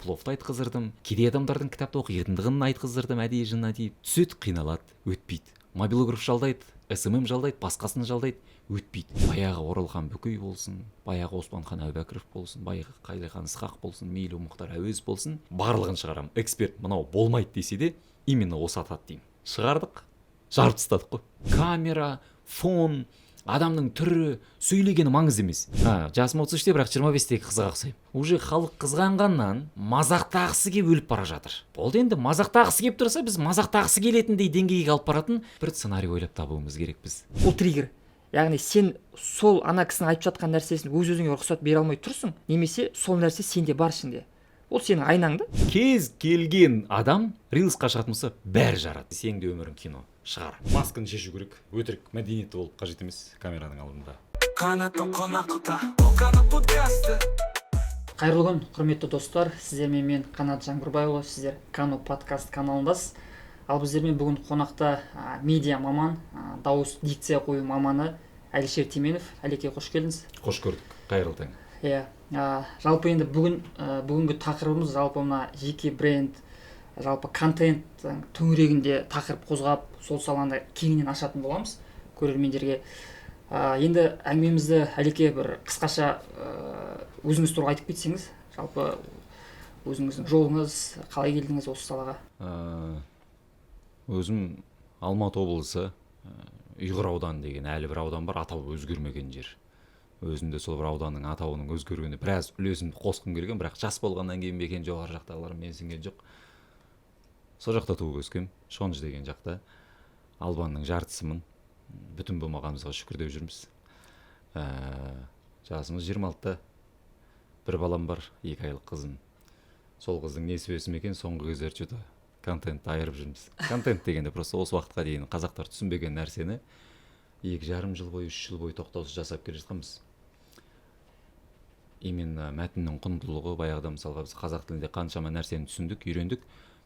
Пловты айтқыздырдым, кедей адамдардың кітапты оқитындығын айтқыздырдым, әдейі жынына тиіп. Түседі, қиналады, өтпейді. Мобилограф жалдайды, СММ жалдайды, басқасын жалдайды, өтпейді. Баяғы Оралхан Бөкей болсын, баяғы Оспанхан Әубәкіров болсын, баяғы Қалихан Ысқақ болсын, мейлі Мұхтар Әуезов болсын, барлығын шығарамын. Эксперт мынау болмайды десе де, именно осы атады деймін. Шығардық, жарып тастадық қой. Камера, фон, адамның түрі, сөйлегені маңызды емес. Жасым 33-те, бірақ 25-тегі қызға ұқсаймын. Уже халық қызғанғаннан мазақтағысы келіп өліп бара жатыр. Болды, енді мазақтағысы келіп тұрса, біз мазақтағысы келетіндей деңгейге алып баратын бір сценарий ойлап табуымыз керекпіз. Ол триггер, яғни сен сол ана кісінің айтып жатқан нәрсесін өз өзіңе рұқсат бере алмай тұрсың немесе сол нәрсе сенде бар, ішінде, ол сенің айнаң да. Кез келген адам рилсқа шығатын болса, бәрі жарады. Сенің де өмірің кино шығар. Масканы шешу керек, өтірік мәдениетті болып қажет емес камераның алдында. Қанаттың қонақта, ол Қанат подкасты. Қайырлы күн, құрметті достар! Сіздермен мен, Қанат Жаңбырбайұлы. Сіздер Кано подкаст каналындасыз. Ал біздермен бүгін қонақта медиа маман, дауыс, дикция қою маманы Әлішер Теменов. Әлеке, қош келдіңіз! Қош көрдік, қайырлы таң! Иә, жалпы енді бүгін бүгінгі тақырыбымыз жалпы мына жеке бренд, жалпы контент төңірегінде тақырып қозғап, сол саланы кеңінен ашатын боламыз көрермендерге. Енді әңгімемізді, Әлеке, бір қысқаша өзіңіз туралы айтып кетсеңіз, жалпы өзіңіздің жолыңыз, қалай келдіңіз осы салаға? Өзім Алматы облысы, Ұйғыр ауданы деген әлі бір аудан бар, атауы өзгермеген жер. Өзім де сол бір ауданның атауының өзгеруіне біраз үлесімді қосқым келген, бірақ жас болғаннан кейін бе екен, жоғары жақтағылар менсінген жоқ. Сол жақта туып өскем, Шонжы деген жақта. Албанның жартысымын, бүтін болмағанымызға шүкір деп жүрміз. Жасымыз 26-да, бір балам бар, 2 айлық қызым. Сол қыздың несібесі ме екен, соңғы кездері че то контентті айырып жүрміз. Контент дегенде просто осы уақытқа дейін қазақтар түсінбеген нәрсені 2,5 жыл бойы, 3 жыл бойы тоқтаусыз жасап келе жатқанбыз. Именно мәтіннің құндылығы. Баяғыда, мысалға, біз қазақ тілінде қаншама нәрсені түсіндік, үйрендік,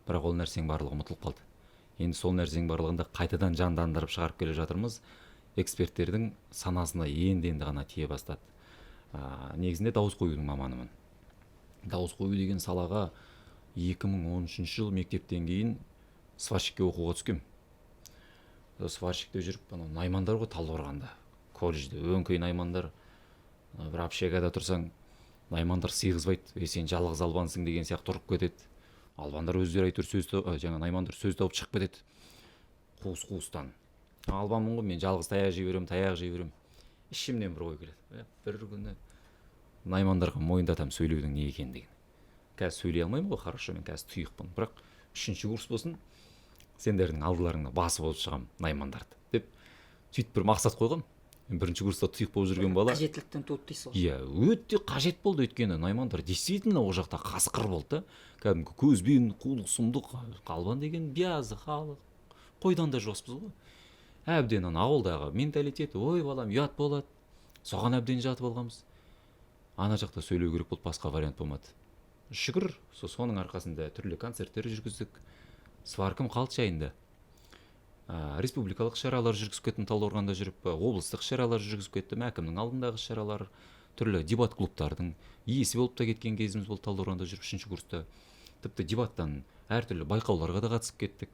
бірақ ол нәрсенің барлығы ұмытылып қалды. Енді сол нәрсенің барлығын да қайтадан жандандырып шығарып келе жатырмыз. Эксперттердің санасына енді енді ғана тие бастады. Негізінде дауыс қоюдың маманымын. Дауыс қою деген салаға 2013 жыл мектептен кейін сварщикке оқуға түскем. Сварщикте жүріп, анау наймандар ғой Талдықорғанда колледжде, өңкей наймандар. Ана бір общагада тұрсаң, наймандар сыйғызбайды: «Ей, сен жалғыз албансың» деген сияқты ұрып кетеді. Албандар өздері әйтеуір сөз жаңа наймандар сөз тауып шығып кетеді қуыс қуыстан. Албанмын ғой мен, жалғыз таяқ жей беремін, таяқ жей беремін. Ішімнен бір ой келеді: «Бір күні наймандарға мойындатамын сөйлеудің не екендігін. Қазір сөйлей алмаймын ғой, хорошо, мен қазір тұйықпын, бірақ үшінші курс болсын, сендердің алдыларыңда басып озып шығамын наймандарды», — деп сөйтіп бір мақсат қойғанмын. Мен бірінші курста тұйық болып жүрген бала. Қажеттіліктен туды дейсіз ғой. Иә, өте қажет болды, өйткені наймандар действительно ол жақта қасқыр болды да, кәдімгі көзбен қулық сұмдық. Албан деген биязы халық, қойдан да жуаспыз ғой. Әбден ана ауылдағы менталитет: «Ой, балам, ұят болады», соған әбден жатып алғанбыз. Ана жақта сөйлеу керек болды, басқа вариант болмады. Шүкір, соның арқасында түрлі концерттер жүргіздік. Сваркам қалды жайында, республикалық шаралар жүргізіп кеттім Талдықорғанда жүріп, облыстық шаралар жүргізіп кеттім, әкімнің алдындағы шаралар, түрлі дебат клубтардың иесі болып та кеткен кезіміз болды Талдықорғанда жүріп, үшінші курста. Тіпті дебаттан әртүрлі байқауларға да қатысып кеттік.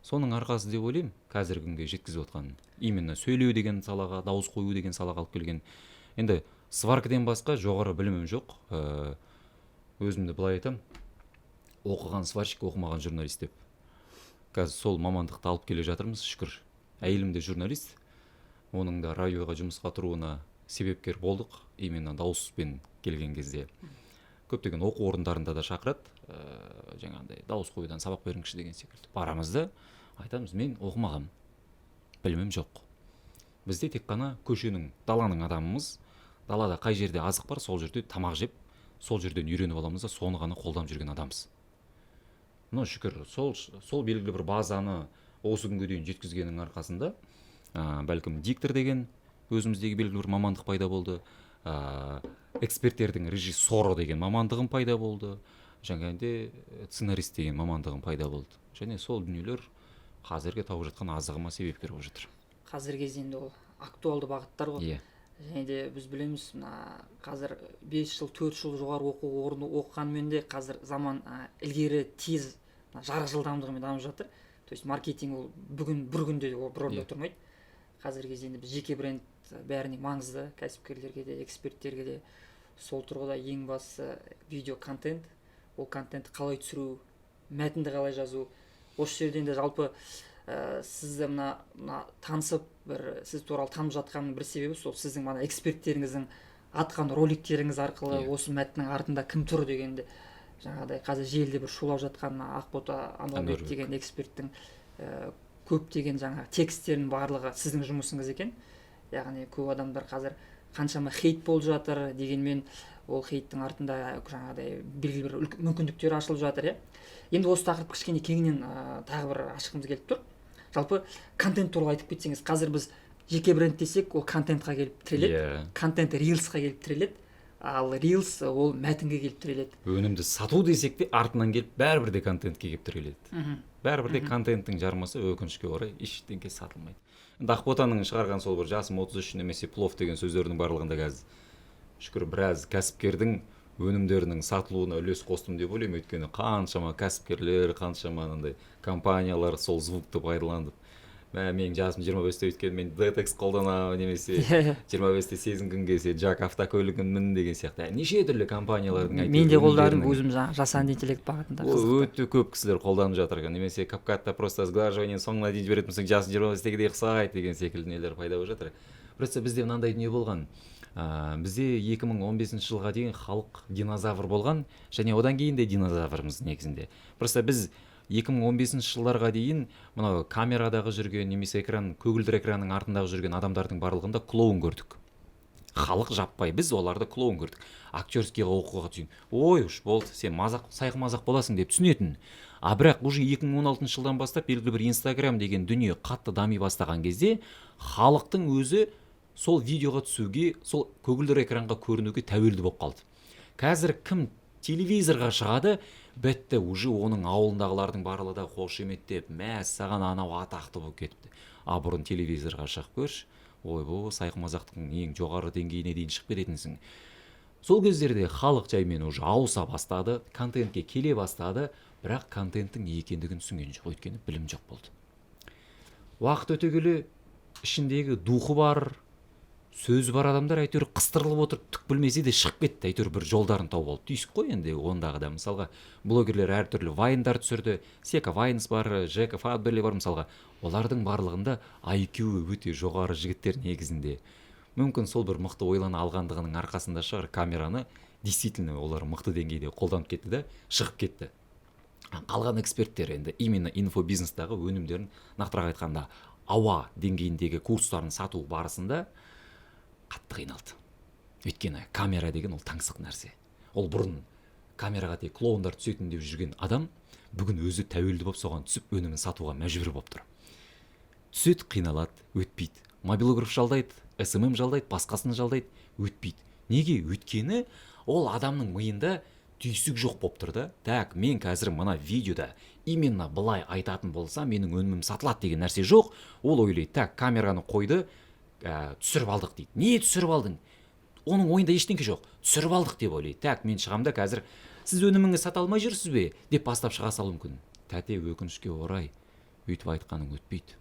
Соның арқасы деп ойлаймын қазіргі күнге жеткізіп отқан, именно сөйлеу деген салаға, дауыс қою деген салаға алып келген. Енді сваркадан басқа жоғары білімім жоқ. Өзімді былай айтамын: оқыған сварщик, оқымаған журналист деп. Қазір сол мамандықты алып келе жатырмыз, шүкір. Әйелім де журналист, оның да радиоға жұмысқа тұруына себепкер болдық именно дауыспен келген кезде. Көптеген оқу орындарында да шақырады, жаңағындай дауыс қоюдан сабақ беріңізші деген секілді. Барамыз да айтамыз: «Мен оқымағанмын, білімім жоқ, бізде тек қана көшенің, даланың адамымыз. Далада қай жерде азық бар, сол жерде тамақ жеп, сол жерден үйреніп аламыз да, соны ғана қолданып жүрген адамбыз». Но шүкір, сол белгілі бір базаны осы күнге дейін жеткізгеннің арқасында, бәлкім, диктор деген өзіміздегі белгілі бір мамандық пайда болды, эксперттердің режиссері деген мамандығым пайда болды және де сценарист деген мамандығым пайда болды. Және сол дүниелер қазіргі тауып жатқан азығыма себепкер болып жатыр. Қазіргі кезде енді ол актуалды бағыттар ғой. Иә. Және де біз білеміз, мына қазір 5 жыл, 4 жыл жоғары оқу орны оқығанмен де, қазір заман ілгері тез, мына жарық жылдамдығымен дамып жатыр. То есть маркетинг ол бүгін бір күнде, ол бір орында тұрмайды. Қазіргі кезде енді біз жеке бренд бәріне маңызды, кәсіпкерлерге де, эксперттерге де. Сол тұрғыда ең бастысы видео контент, ол контентті қалай түсіру, мәтінді қалай жазу. Осы жерде енді жалпы сізді мына танысып, бір сіз туралы танып жатқанның бір себебі сол сіздің мына эксперттеріңіздің атқан роликтеріңіз арқылы осы мәтіннің артында кім тұр дегенде, жаңағыдай қазір желіде бір шулап жатқан мына Ақбота Ануарбек Ануарбек. деген эксперттің көптеген жаңағы тексттерінің барлығы сіздің жұмысыңыз екен. Яғни көп адамдар, қазір қаншама хейт болып жатыр дегенмен, ол хейттің артында жаңағыдай белгілі бір мүмкіндіктер ашылып жатыр, иә. Енді осы тақырыпты кішкене кеңінен тағы бір ашқымыз келіп тұр. Жалпы контент туралы айтып кетсеңіз. Қазір біз жеке бренд десек, ол контентқа келіп тіреледі, контент рилсқа келіп тіреледі, ал рилс ол мәтінге келіп тіреледі. Өнімді сату десек те, артынан келіп бәрібір де контентке келіп тіреледі. Бәрібір де контенттің жармасы, өкінішке орай, ештеңке сатылмайды. Енді Ақботаның шығарған сол бір «жасым 33» немесе «плов» деген сөздердің барлығында қазір, шүкір, біраз кәсіпкердің өнімдерінің сатылуына үлес қостым деп ойлаймын. Өйткені қаншама кәсіпкерлер, қаншама анандай компаниялар сол звукты пайдаланып, мә, менің жасым 25-те, өйткені мен детекс қолданамын немесе 25-те сезінгің келсе, Джак автокөлігін мін деген сияқты неше түрлі компаниялардың Мен де әйтеуір қолдадым өнімдерінің- өзім, жаңағы жасанды интеллект бағытында Ол қызықты. өте көп кісілер қолданып жатыр екен. Немесе CapCut-та просто сглаживание соңына дейін жіберетін болсаң, жасың 25-тегідей ұқсайды деген секілді нелер пайда болып жатыр. Просто бізде мынандай дүние болған, бізде 2015 жылға дейін халық динозавр болған және одан кейін де динозаврмыз негізінде. Просто біз 2015 жылдарға дейін мынау камерадағы жүрген немесе экран, көгілдір экранның артындағы жүрген адамдардың барлығында клоун көрдік. Халық жаппай біз оларды клоун көрдік. Актерскийға оқуға түсейін, ой, уж болды, сен мазақ, сайқы мазақ боласың деп түсінетін. А бірақ уже 2016 жылдан бастап белгілі бір Инстаграм деген дүние қатты дами бастаған кезде, халықтың өзі сол видеоға түсуге, сол көгілдір экранға көрінуге тәуелді болып қалды. Қазір кім телевизорға шығады, бітті, уже оның ауылындағылардың барлығы да қошеметтеп, мәссаған, анау атақты болып кетіпті. А бұрын телевизорға шығып көрші, ойбой, сайқымазақтың ең жоғары деңгейіне дейін шығып кететінсің. Сол кездерде халық жаймен уже ауыса бастады, контентке келе бастады, бірақ контенттің не екендігін түсінген жоқ, өйткені білім жоқ болды. Уақыт өте келе ішіндегі духы бар, сөзі бар адамдар әйтеуір қыстырылып отырып, түк білмесе де шығып кетті, әйтеуір бір жолдарын тауып алды. Түйсік қой енді ондағы да. Мысалға, блогерлер әртүрлі вайндар түсірді, Сека Вайнс бар, Жека Фаберли бар мысалға. Олардың барлығында IQ өте жоғары жігіттер негізінде. Мүмкін, сол бір мықты ойлана алғандығының арқасында шығар, камераны действительно олар мықты деңгейде қолданып кетті да, шығып кетті. Қалған эксперттер енді именно инфобизнестағы өнімдерін, нақтырақ айтқанда, ауа деңгейіндегі курстарын сату барысында қатты қиналды. Өйткені камера деген ол таңсық нәрсе. Ол бұрын камераға тек клоундар түсетін деп жүрген адам бүгін өзі тәуелді болып, соған түсіп, өнімін сатуға мәжбүр болып тұр. Түседі, қиналады, өтпейді. Мобилограф жалдайды, СММ жалдайды, басқасын жалдайды, өтпейді. Неге? Өйткені ол адамның миында түйсік жоқ болып тұр да. Так, мен қазір мына видеода именно былай айтатын болсам, менің өнімім сатылады деген нәрсе жоқ. Ол ойлайды: так, камераны қойды, түсіріп алдық дейді. Не түсіріп алдың? Оның ойында ештеңке жоқ, түсіріп алдық деп ойлайды. Так, мен шығамын да, қазір «Сіз өніміңізді сата алмай жүрсіз бе?» деп бастап шыға салуы мүмкін. Тәте, өкінішке орай, өйтіп айтқаның өтпейді.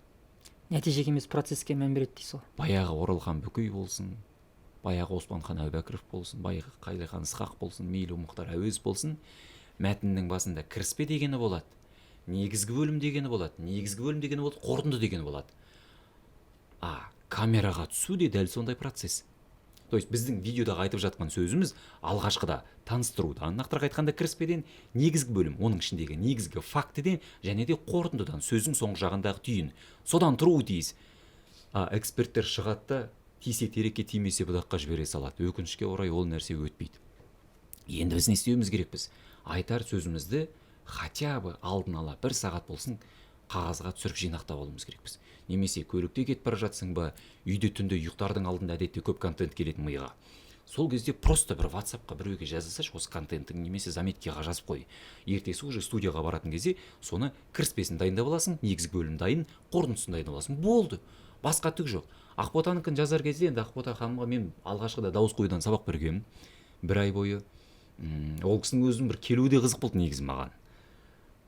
Нәтижеге емес, процесске мән береді дейсіз ғой. Баяғы Оралхан Бөкей болсын, баяғы Оспанхан Әубәкіров болсын, баяғы Қалихан Ысқақ болсын, мейлі Мұхтар Әуезов болсын, мәтіннің басында кіріспе дегені болады, негізгі бөлім дегені болады, негізгі бөлім дегені болады, қорытынды дегені болады. А камераға түсу де дәл сондай процесс. То есть біздің видеодағы айтып жатқан сөзіміз алғашқыда таныстырудан, нақтырақ айтқанда, кіріспеден, негізгі бөлім, оның ішіндегі негізгі фактіден және де қорытындыдан, сөздің соңғы жағындағы түйін, содан тұруы тиіс. А эксперттер шығады да, тисе терекке, тимесе бұтаққа жібере салады. Өкінішке орай, ол нәрсе өтпейді. Енді біз не істеуіміз керекпіз? Айтар сөзімізді хотя бы алдын ала бір сағат болсын қағазға түсіріп, жинақтап алуымыз керекпіз. Немесе көлікте кетіп бара жатсың ба, үйде түнде ұйықтардың алдында әдетте көп контент келеді миға. Сол кезде просто бір Ватсапқа біреуге жаза салшы осы контентің немесе заметкаға жазып қой. Ертесі уже студияға баратын кезде соны кіріспесін дайындап аласың, негізгі бөлім дайын, қорытындысын дайындап аласың, болды, басқа түк жоқ. Ақботанікін жазар кезде енді Ақбота ханымға мен алғашқыда дауыс қоюдан сабақ бергенмін бір ай бойы. Ол кісінің өзінің бір келуі де қызық болды негізі маған.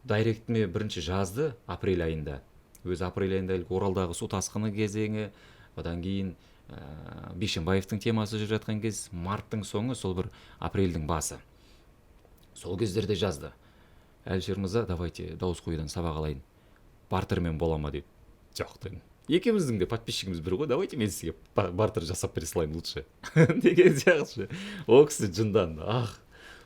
Директіме бірінші жазды апрель айында. Өзі апрель айында Оралдағы су тасқыны кезеңі, одан кейін Бейшенбаевтың темасы жүріп жатқан кез, марттың соңы, сол бір апрельдің басы. Сол кездерде жазды. Әлішер мырза, давайте дауыс қоюдан сабақ алайын. Бартермен бола ма деп. Жоқ дедім. Екеуміздің де подписчигіміз бір ғой, давайте мен сізге бартер жасап бере салайын лучше деген сияқты. Ол кісі жынданды. Ах,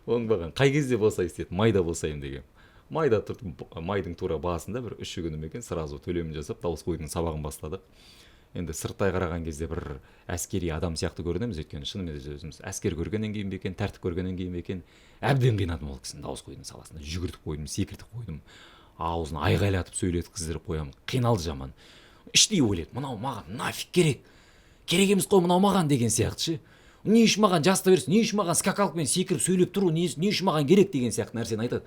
оңбаған, қай кезде босайсыз деді. Майда босаймын деген. Майда тұрдым, майдың тура басында бір 3 күні ме екен, сразу төлемін жасап, дауыс қоюдың сабағын бастадық. Енді сырттай қараған кезде бір әскери адам сияқты көрінеміз, өйткені шынымен де өзіміз әскер көргеннен кейін бе екен, тәртіп көргеннен кейін бе екен, әбден қинадым ол кісіні дауыс қоюдың саласында. Жүгіртіп қойдым, секіртіп қойдым, аузын айғайлатып сөйлеткіздіріп қоямын. Қиналды жаман. Іштей ойлайды, мынау маған нафиг керек, керек емес қой мынау маған деген сияқты ше. Не үшін маған жаза берсін, не үшін маған скакалкамен секіріп сөйлеп тұру, не үшін маған керек деген сияқты нәрсені айтады.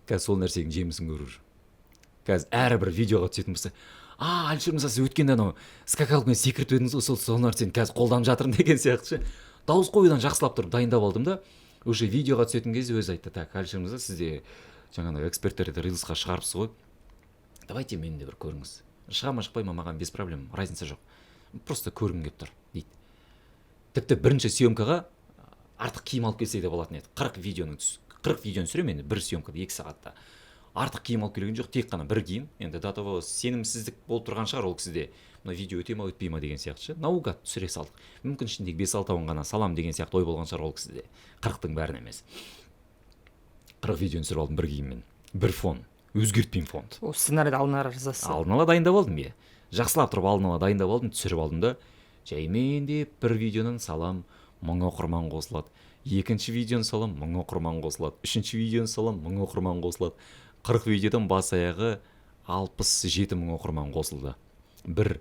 Қазір сол нәрсенің жемісін көріп жүр. Қазір әрбір видеоға түсетін болса, а, Әлішер мырза, сіз өткенде анау скакалкамен секіріп едіңіз ғой, сол нәрсені қазір қолданып жатырмын деген сияқты ше. Дауыс қоюдан жақсылап тұрып дайындап алдым да, уже видеоға түсетін кезде өзі айтты: так, Әлішер мырза, сізде жаңағы эксперттерді рилсқа шығарыпсыз ғой, давайте мені де бір көріңіз, шыға ма шықпай ма маған без проблем, разница жоқ, просто көргім келіп тұр дейді. Тіпті бірінші съемкаға артық киім алып келсе де болатын еді. 40 видеоны түсіремін енді бір съемкада 2 сағатта. Артық киім алып келген жоқ, тек қана бір киім. Енді до того сенімсіздік болып тұрған шығар ол кісіде, мына видео өте ма өтпей ма деген сияқты ше. Наугад түсіре салдық, мүмкін ішіндегі 5-6-ауын ғана салам деген сияқты ой болған шығар ол кісіде, 40-тың бәрін емес. 40 видеоны түсіріп алдым бір киіммен, бір фон, өзгертпеймін фонды. Ол сценарийді алдын ала жазасыз? Алдын ала дайындап алдым, иә, жақсылап тұрып алдын ала дайындап алдым, түсіріп алдым да, жаймендеп бір видеодан салам, 1000 оқырман қосылады. Екінші видеоны салам, 1000 оқырман қосылады. Үшінші видеоны салам, 1000 оқырман қосылады. 40 видеодан бас аяғы 67 000 оқырман қосылды. Бір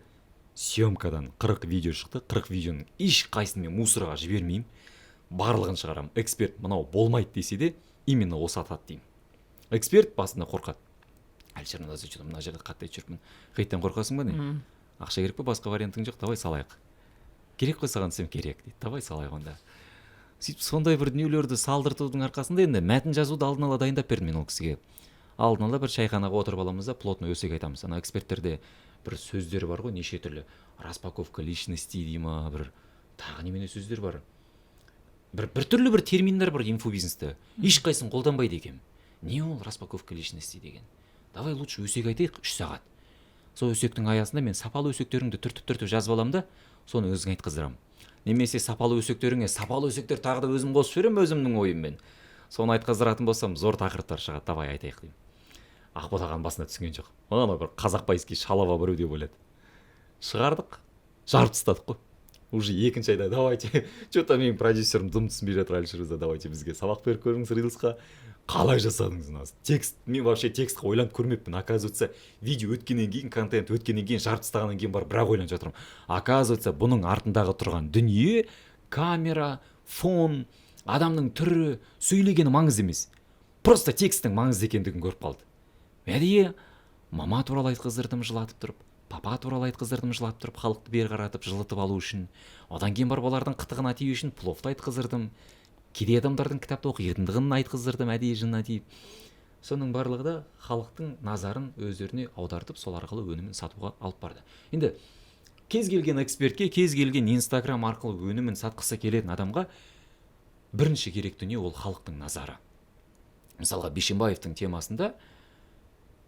съемкадан 40 видео шықты. 40 видеоның ешқайсысын мен мусорға жібермеймін, барлығын шығарамын. Эксперт мынау болмайды десе де, именно осы атады деймін. Эксперт басында қорқады: Әлішер мырза, что мына жерде қатты айтып жүрмін, хейттен қорқасың ба, не? Ақша керек па, басқа вариантың жоқ, давай салайық, керек қой саған десем, керек дейді, давай салайық онда. Сөйтіп сондай бір дүниелерді салдыртудың арқасында енді мәтін жазуды алдын ала дайындап бердім мен ол кісіге. Алдын ала бір шайханаға отырып аламыз да, плотно өсек айтамыз. Ана эксперттерде бір сөздер бар ғой неше түрлі, распаковка личности дей ма, бір тағы немене сөздер бар, бір түрлі бір терминдер бар инфобизнесте, ешқайсысын қолданбайды екенмін. Не ол распаковка личности деген? Давай лучше өсек айтайық 3 сағат. Сол өсектің аясында мен сапалы өсектеріңді түртіп түртіп жазып аламын да, соны өзің айтқыздырамын, немесе сапалы өсектеріңе сапалы өсектер тағы да өзім қосып жіберемін өзімнің ойыммен, соны айтқыздыратын болсам, зор тақырыптар шығады, давай айтайық деймін. Ақбота ағаның басына түсінген жоқ, анау бір қазақбайский шалава біреу деп ойлады. Шығардық, жарып тастадық қой. Уже екінші айда: давайте, че то менің продюсерім дым түсінбей жатыр, Әлішер мырза, давайте бізге сабақ беріп көріңіз, рилсқа қалай жасадыңыз мына текст? Мен вообще текстқа ойланып көрмеппін, оказывается. Видео өткеннен кейін, контент өткеннен кейін, жарып тастағаннан кейін барып бірақ ойланып жатырмын: оказывается, бұның артындағы тұрған дүние камера, фон, адамның түрі, сөйлегені маңызды емес, просто тексттің маңызды екендігін көріп қалды. Әдейі мама туралы айтқыздырдым жылатып тұрып, папа туралы айтқыздырдым жылап тұрып, халықты бері қаратып, жылытып алу үшін. Одан кейін барып олардың қытығына тию үшін пловты айтқыздырдым, кедей адамдардың кітапты оқитындығын айтқыздырдым әдейі жынына тиіп. Соның барлығы да халықтың назарын өздеріне аудартып, сол арқылы өнімін сатуға алып барды. Енді кез келген экспертке, кез келген Инстаграм арқылы өнімін сатқысы келетін адамға бірінші керек дүние ол халықтың назары. Мысалға, Бишімбаевтың темасында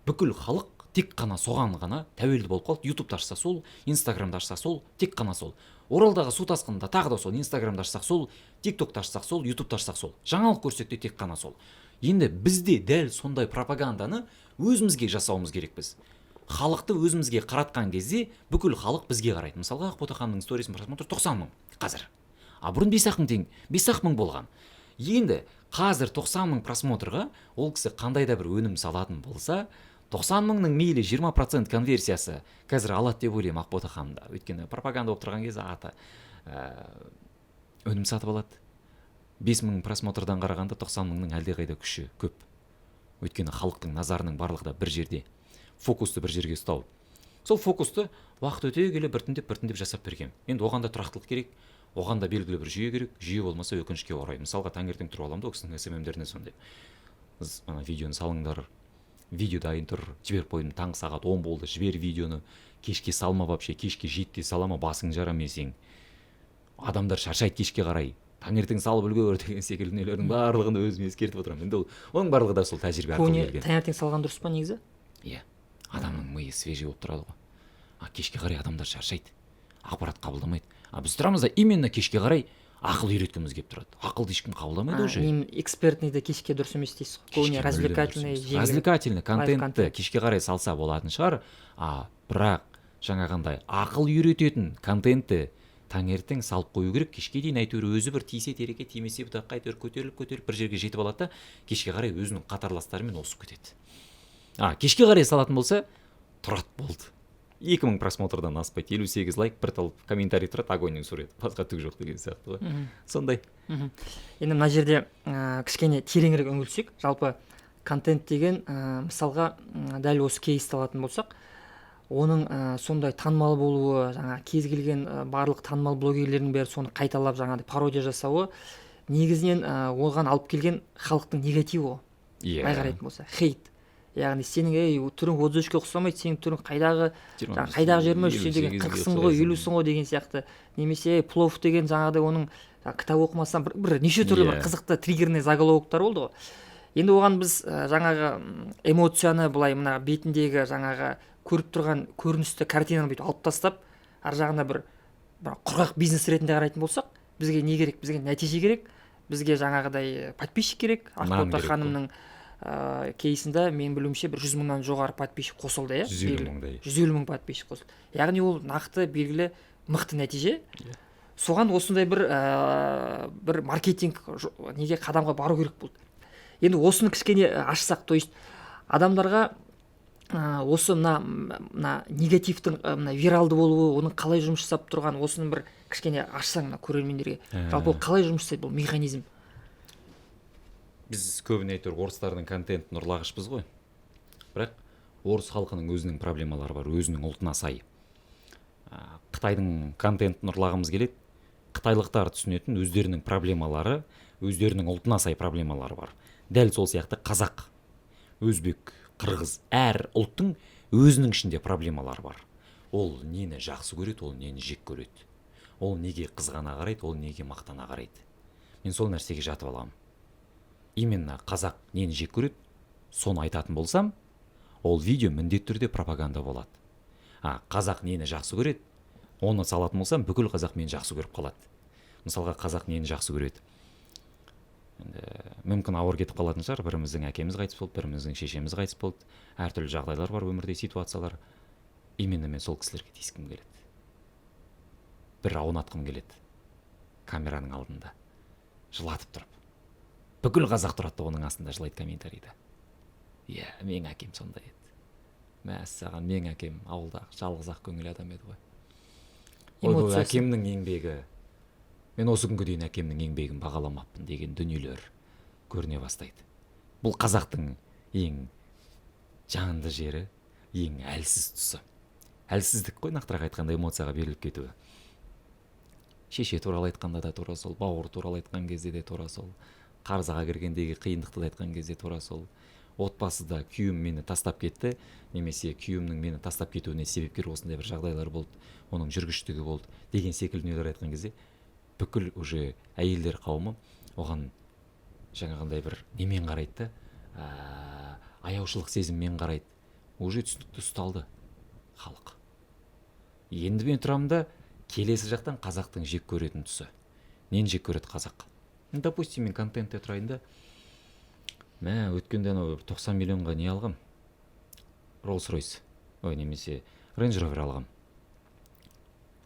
бүкіл халық тек қана соған ғана тәуелді болып қалды. Ютубты ашса сол, Инстаграмды ашса сол, тек қана сол. Оралдағы су тасқынында тағы да сол, Инстаграмды ашсақ сол, Тик Токты ашсақ сол, Ютубты ашсақ сол, жаңалық көрсек те тек қана сол. Енді бізде дәл сондай пропаганданы өзімізге жасауымыз керекпіз. Халықты өзімізге қаратқан кезде бүкіл халық бізге қарайды. Мысалға, Ақбота ханымның сторисін просмотр 90 000 қазір, а бұрын 5-ақ мың тең, 5-ақ мың болған. Енді қазір 90 000 просмотрға ол кісі қандай да бір өнім салатын болса, 90 мыңның мейлі 20% конверсиясы қазір алады деп ойлаймын Ақбота ханымда. Өйткені пропаганда болып тұрған кезде аты өнім сатып алады. 5000 просмотрдан қарағанда 90 мыңның әлдеқайда күші көп, өйткені халықтың назарының барлығы да бір жерде, фокусты бір жерге ұстау. Сол фокусты уақыт өте келе біртіндеп біртіндеп жасап бергенмін. Енді оған да тұрақтылық керек, оған да белгілі бір жүйе керек. Жүйе болмаса, өкінішке орай, мысалға, таңертең тұрып аламын да, ол кісінің СММдеріне сондай: «Ана видеоны салыңдар, видео дайын тұр, жіберіп қойдым, таңғы сағат 10 болды, жібер видеоны, кешке салма вообще, кешке 7-де сала ма, басың жарам сен, адамдар шаршайды кешке қарай, таңертең салып үлгер», — деген секілді дүниелердің барлығын өзім ескертіп отырамын. Енді ол, оның барлығы да сол тәжірибе арқылы Көбіне келген. Таңертең салған дұрыс па негізі? Иә, адамның миы свежий болып тұрады ғой. А кешке қарай адамдар шаршайды, ақпарат қабылдамайды. А біз тұрамыз да, именно кешке қарай ақыл үйреткіміз келіп тұрады. Ақылды ешкім қабылдамайды уже. Экспертныйды кешке дұрыс емес дейсіз ғой, көбіне Кешке мүлдем развлекательный, дұрыс емес. жеңіл Развлекательный контентті контент. кешке қарай салса болатын шығар. А бірақ жаңағындай ақыл үйрететін контентті таңертең салып қою керек. Кешке дейін әйтеуір өзі бір тисе терекке, тимесе бұтаққа, әйтеуір көтеріліп, көтеріліп бір жерге жетіп алады да, кешке қарай өзінің қатарластарымен озып кетеді. А кешке қарай салатын болса, тұрады, болды, 2000 просмотрдан аспайды, 58 лайк, бір тал комментарий тұрады, огоньның суреті, басқа түк жоқ деген сияқты ғой. Сондай. Енді мына жерде кішкене тереңірек үңілсек, жалпы контент деген, мысалға, дәл осы кейсті алатын болсақ, оның сондай танымал болуы, жаңа кез келген барлық танымал блогерлердің бәрі соны қайталап, жаңағыдай пародия жасауы, негізінен оған алып келген халықтың негативі ғой. Былай қарайтын болса, хейт, яғни сенің, ей, түрің 33-ке ұқсамайды, сенің түрің қайдағы жаңағы қайдағы 23, сен деген 40-сың ғой, 50-сің ғой деген сияқты, немесе плов деген жаңағыдай, оның жаңағы кітап оқымасам, бір неше түрлі бір қызықты триггерный заголовоктар болды ғой. Енді оған біз жаңағы эмоцияны былай, мына бетіндегі жаңағы көріп тұрған көріністі, картинаны бүйтіп алып тастап, ар жағына бір құрғақ бизнес ретінде қарайтын болсақ, бізге не керек? Бізге нәтиже керек, бізге жаңағыдай подписчик керек. Нан Ақбота керек қой. ханымның кейсында, менің білуімше, бір 100 мыңнан жоғары подписчик қосылды, иә? 150 Белгілі. мыңдай. 150 мың подписчик қосылды, яғни ол нақты, белгілі, мықты нәтиже. Соған осындай бір маркетинг неге қадамға бару керек болды. Енді осыны кішкене ашсақ, то есть адамдарға осы мына негативтің мына виралды болуы, оның қалай жұмыс жасап тұрғанын, осыны бір кішкене ашсаң мына көрермендерге. Жалпы ол қалай жұмыс жасайды, бұл механизм? Біз көбіне әйтеуір орыстардың контентін ұрлағышпыз ғой, бірақ орыс халқының өзінің проблемалары бар, өзінің ұлтына сай. Қытайдың контентін ұрлағымыз келеді, қытайлықтар түсінетін өздерінің проблемалары, өздерінің ұлтына сай проблемалары бар. Дәл сол сияқты қазақ, өзбек, қырғыз, әр ұлттың өзінің ішінде проблемалары бар. Ол нені жақсы көреді, ол нені жек көреді, ол неге қызғана қарайды, ол неге мақтана қарайды. Мен сол нәрсеге жатып аламын. Именно қазақ нені жек көреді, соны айтатын болсам, ол видео міндетті түрде пропаганда болады. А қазақ нені жақсы көреді, оны салатын болсам, бүкіл қазақ мені жақсы көріп қалады. Мысалға, қазақ нені жақсы көреді? Енді мүмкін ауыр кетіп қалатын шығар. Біріміздің әкеміз қайтыс болды, біріміздің шешеміз қайтыс болды, әртүрлі жағдайлар бар өмірде, ситуациялар. Именно мен сол кісілерге тиіскім келеді, бір аунатқым келеді камераның алдында жылатып тұрып. Бүкіл қазақ тұрады да, оның астында жылайды комментарийда: «Иә, менің әкем сондай еді, мәссаған, менің әкем ауылдағы жалғыз ақ көңіл адам еді ғой, ойбой, Эмоциясы. әкемнің еңбегі, мен осы күнге дейін әкемнің еңбегін бағаламаппын», — деген дүниелер көріне бастайды. Бұл қазақтың ең жанды жері, ең әлсіз тұсы, әлсіздік қой, нақтырақ айтқанда, эмоцияға беріліп кетуі. Шеше туралы айтқанда да тура сол, бауыр туралы айтқан кезде де тура сол, қарызға кіргендегі қиындықты да айтқан кезде тура сол, отбасыда күйеуім мені тастап кетті немесе күйеуімнің мені тастап кетуіне себепкер осындай бір жағдайлар болды, оның жүргіштігі болды деген секілді дүниелер айтқан кезде, бүкіл уже әйелдер қауымы оған жаңағындай бір немен қарайды да, аяушылық сезіммен қарайды. Уже түсінікті ұсталды халық. Енді мен тұрамын да, келесі жақтан қазақтың жек көретін тұсы. Нені жек көреді қазақ? Ну, допустим, мен контентте тұрайын да, мә, өткенде анау 90 миллионға не алғам, Роллс Ройс, ой, немесе Рейндж Ровер алғам,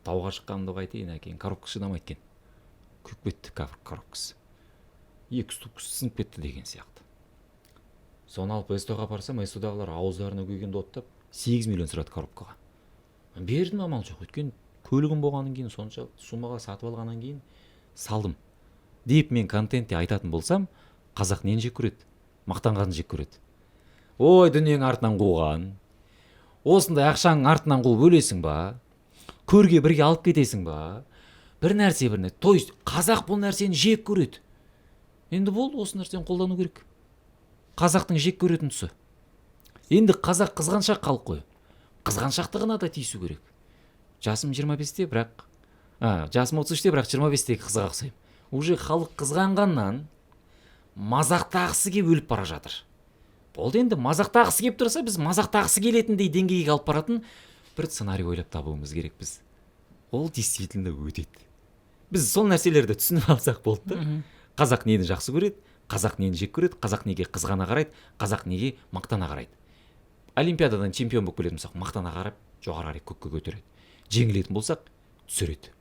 тауға шыққанымды қайтейін, әкең, коробкасы шыдамайды екен, күйіп кетті коробкасы, екі ступкасы сынып кетті деген сияқты. Соны алып СТО-ға апарсам, СТО-дағылар ауыздарына күйгенді оттап, 8 миллион сұрады коробкаға. Бердім, амал жоқ, өйткені көлігім болғаннан кейін, сонша суммаға сатып алғаннан кейін салдым деп мен контентте айтатын болсам, қазақ нені жек көреді? Мақтанғанды жек көреді. Ой, дүниенің артынан қуған. Осындай ақшаның артынан қуып өлесің ба, көрге бірге алып кетесің ба, бір нәрсе, бір нәрсе. То есть қазақ бұл нәрсені жек көреді. Енді болды, осы нәрсені қолдану керек. Қазақтың жек көретін тұсы. Енді қазақ қызғаншақ халық қой, қызғаншақтығына да тиісу керек. Жасым 25-те, бірақ жасым 33-те, бірақ 25-тегі қызға ұқсаймын. Уже халық қызғанғаннан мазақтағысы келіп өліп бара жатыр. Болды, енді мазақтағысы келіп тұрса, біз мазақтағысы келетіндей деңгейге алып баратын бір сценарий ойлап табуымыз керекпіз. Ол действительно өтеді. Біз сол нәрселерді түсініп алсақ болды да. Қазақ нені жақсы көреді, қазақ нені жек көреді, қазақ неге қызғана қарайды, қазақ неге мақтана қарайды. Олимпиададан чемпион болып келетін болсақ, мақтана қарап, жоғары қарай көкке көтереді. Жеңілетін болсақ, түсіреді.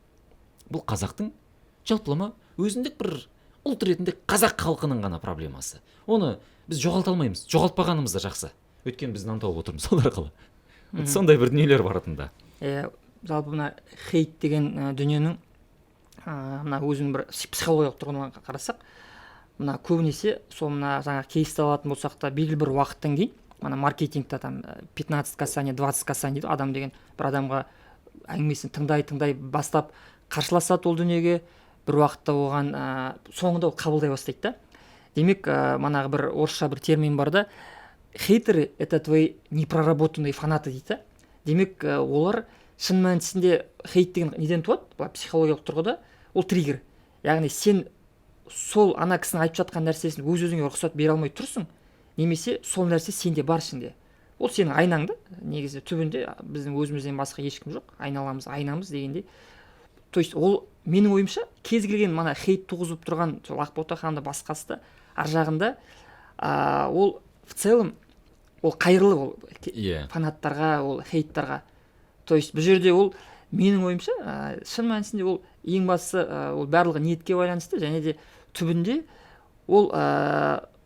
Бұл қазақтың жалпылама өзіндік бір ұлт ретінде қазақ халқының ғана проблемасы. Оны біз жоғалта алмаймыз, жоғалтпағанымыз да жақсы, өйткені біз нан тауып отырмыз сол арқылы. Вот сондай бір дүниелер бар артында. Иә, жалпы мына хейт деген дүниенің мына өзінің бір психологиялық тұрғыдан қарасақ, мына көбінесе сол мына жаңағы кейсті алатын болсақ та, белгілі бір уақыттан кейін мына маркетингта там 15 касание, 20 касание дейді. Адам деген бір адамға әңгімесін тыңдай тыңдай бастап қарсыласады ол дүниеге, бір уақытта оған соңында ол қабылдай бастайды да. Демек, манағы бір орысша бір термин бар да, «хейтеры — это твои непроработанные фанаты» дейді да. Демек, олар шын мәнісінде, хейт деген неден туады былай психологиялық тұрғыда? Ол триггер, яғни сен сол ана кісінің айтып жатқан нәрсесін өз өзіңе рұқсат бере алмай тұрсың немесе сол нәрсе сенде бар, ішінде. Ол сенің айнаң да негізі. Түбінде біздің өзімізден басқа ешкім жоқ, айналамыз, айнамыз дегендей. То есть ол, менің ойымша, кез келген мана хейт туғызып тұрған сол Ақбота ханым да, басқасы да, ар жағында ол в целом ол қайырлы ол фанаттарға, ол хейттарға. То есть бұл жерде ол, менің ойымша, шын мәнісінде ол ең бастысы, ол барлығы ниетке байланысты. Және де түбінде ол,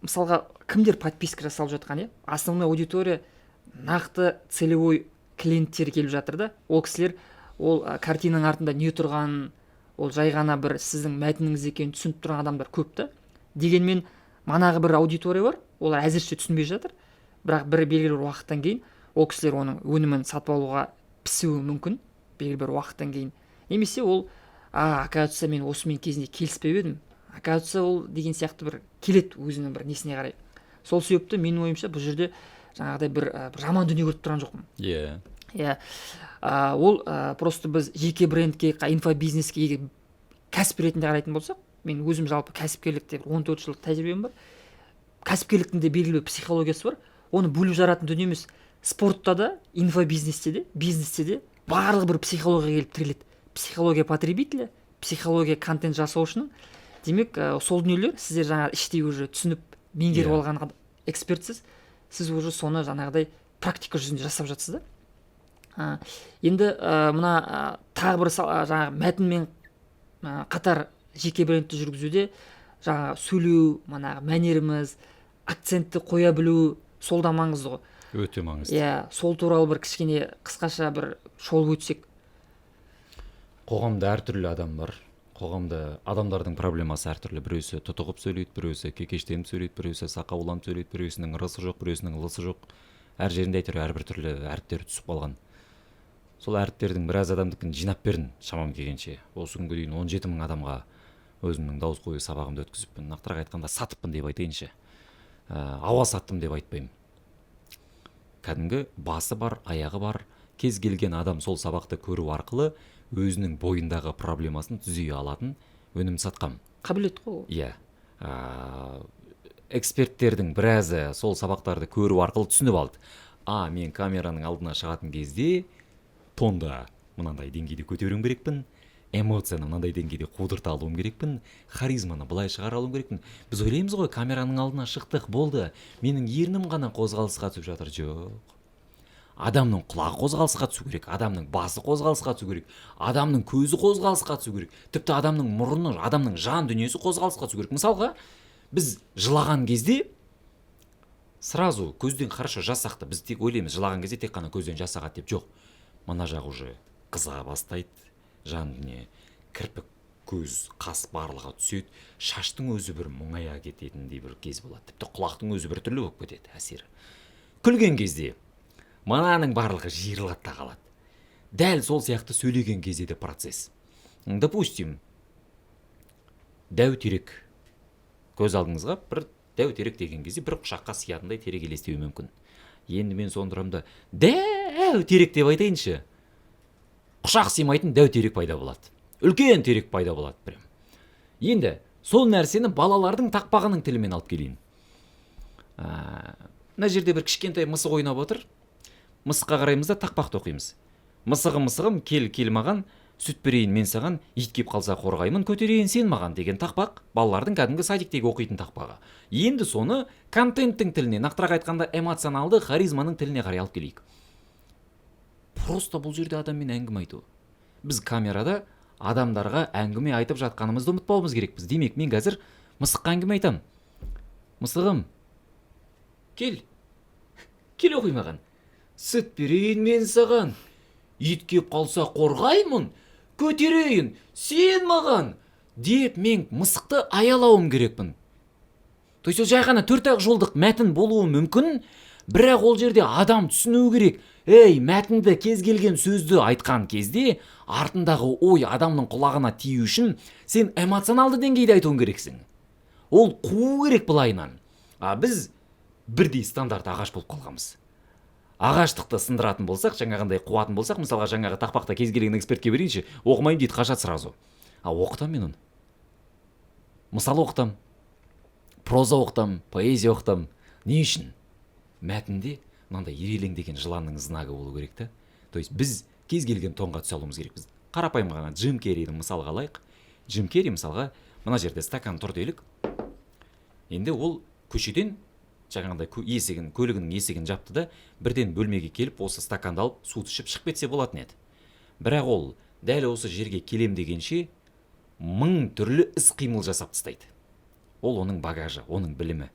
мысалға, кімдер подписка жасалып жатқан, иә, основной аудитория, нақты целевой клиенттер келіп жатыр да. Ол кісілер ол картинаның артында не тұрғанын, ол жай ғана бір сіздің мәтініңіз екенін түсініп тұрған адамдар көп та. Дегенмен манағы бір аудитория бар, олар әзірше түсінбей жатыр, бірақ бір белгілі бір уақыттан кейін ол кісілер оның өнімін сатып алуға пісуі мүмкін белгілі бір уақыттан кейін. Немесе ол «а, оказывается, мен осымен кезінде келіспеп едім, оказывается, ол» деген сияқты бір келеді өзінің бір несіне қарай. Сол себепті, менің ойымша, бұл жерде жаңағыдай бір, бір жаман дүние көріп тұрған жоқпын. Иә, ол просто біз жеке брендке, инфобизнеске егер кәсіп ретінде қарайтын болсақ, мен өзім жалпы кәсіпкерлікте бір 14 жылдық тәжірибем бар. Кәсіпкерліктің де белгілі бір психологиясы бар, оны бөліп жаратын дүние емес. Спортта да, инфобизнесте де, бизнесте де барлығы бір психологияға келіп тіреледі: психология потребителя, психология контент жасаушының. Демек, сол дүниелер сіздер жаңа іштей уже түсініп, меңгеріп алған экспертсіз. Сіз уже соны жаңағыдай практика жүзінде жасап жатсыз да. Енді мына тағы бір жаңағы мәтінмен қатар жеке брендті жүргізуде жаңағы сөйлеу, манағы мәнеріміз, акцентті қоя білу, сол да маңызды ғой. Өте маңызды. Иә, сол туралы бір кішкене қысқаша бір шолып өтсек. Қоғамда әртүрлі адам бар. Қоғамда адамдардың проблемасы әртүрлі: біреусі тұтығып сөйлейді, біреусі кекештеніп сөйлейді, біреусі сақауланып сөйлейді, біреусінің рысы жоқ, біреусінің лысы жоқ, әр жерінде әйтеуір әрбір түрлі әріптері түсіп қалған. Сол әріптердің біраз адамдікін жинап бердім шамам келгенше. Осы күнге дейін 17 мың адамға өзімнің дауыс қою сабағымды өткізіппін. Нақтырақ айтқанда, сатыппын деп айтайыншы, ауа саттым деп айтпаймын. Кәдімгі басы бар, аяғы бар, кез келген адам сол сабақты көру арқылы өзінің бойындағы проблемасын түзей алатын өнім сатқам. Қабілет қой ол. Иә, эксперттердің біразы сол сабақтарды көру арқылы түсініп алды: а мен камераның алдына шығатын кезде тонда мынандай деңгейде көтеруім керекпін, эмоцияны мынандай деңгейде қудырта алуым керекпін, харизманы былай шығара алуым керекпін. Біз ойлаймыз ғой, камераның алдына шықтық, болды, менің ернім ғана қозғалысқа түсіп жатыр. Жоқ, адамның құлағы қозғалысқа түсу керек, адамның басы қозғалысқа түсу керек, адамның көзі қозғалысқа түсу керек, тіпті адамның мұрны, адамның жан дүниесі қозғалысқа түсу керек. Мысалға, біз жылаған кезде сразу көзден, хорошо, жас ақты. Біз тек ойлаймыз, жылаған кезде тек қана көзден жас ағады деп. Жоқ, мына жақ уже қыза бастайды, жан дүние, кірпік, көз, қас барлығы түседі, шаштың өзі бір мұңая кететіндей бір кез болады, тіпті құлақтың өзі біртүрлі болып кетеді әсері. Күлген кезде Мынаның барлығы жиырылады да қалады. Дәл сол сияқты сөйлеген кезде де процесс. Допустим, дәу терек. Көз алдыңызға бір дәу терек деген кезде бір құшаққа сиятындай терек елестеуі мүмкін. Енді мен соны тұрамын да, дәу терек деп айтайыншы. Құшақ сыймайтын дәу терек пайда болады. Үлкен терек пайда болады прям. Енді сол нәрсені балалардың тақпағының тілімен алып келейін. Мына жерде бір кішкентай мысық ойнап отыр. Мысыққа қараймыз да, тақпақты оқимыз. «Мысығым, мысығым, кел, кел маған, сүт берейін мен саған, ит кеп қалса қорғаймын, көтерейін сен маған» деген тақпақ, балалардың кәдімгі садиктегі оқитын тақпағы. Енді соны контенттің тіліне, нақтырақ айтқанда, эмоционалды харизманың тіліне қарай алып келейік. Просто бұл жерде адаммен әңгіме айту. Біз камерада адамдарға әңгіме айтып жатқанымызды ұмытпауымыз керекпіз. Демек, мен қазір мысыққа әңгіме айтамын. «Мысығым, кел, келе ғой маған, сүт берейін мен саған, ит кеп қалса қорғаймын, көтерейін сен маған» деп мен мысықты аялауым керекпін. То есть ол жай ғана төрт ақ жолдық мәтін болуы мүмкін, бірақ ол жерде адам түсіну керек. Ей, мәтінді, кез келген сөзді айтқан кезде артындағы ой адамның құлағына тию үшін сен эмоционалды деңгейде айтуың керексің. Ол қуу керек былайынан. А біз бірдей стандарт ағаш болып қалғанбыз. Ағаштықты сындыратын болсақ, жаңағындай қуатын болсақ, мысалға, жаңағы тақпақта кез келген экспертке берейінші, «оқымаймын» дейді, қашады сразу. А оқытамын мен оны. Мысал оқытамын, проза оқытамын, поэзия оқытамын. Не үшін? Мәтінде мынандай ирелеңдеген жыланның знагы болу керек та. То есть біз кез келген тонға түсе алуымыз керекпіз. Қарапайым ғана Джим Керриді мысалға алайық. Джим Керри, мысалға, мына жерде стакан тұр делік. Енді ол көшеден жаңағындай есігін, көлігінің есігін жапты да, бірден бөлмеге келіп, осы стаканды алып, суды ішіп шығып кетсе болатын еді. Бірақ ол дәл осы жерге келем дегенше мың түрлі іс қимыл жасап тастайды. Ол оның багажы, оның білімі.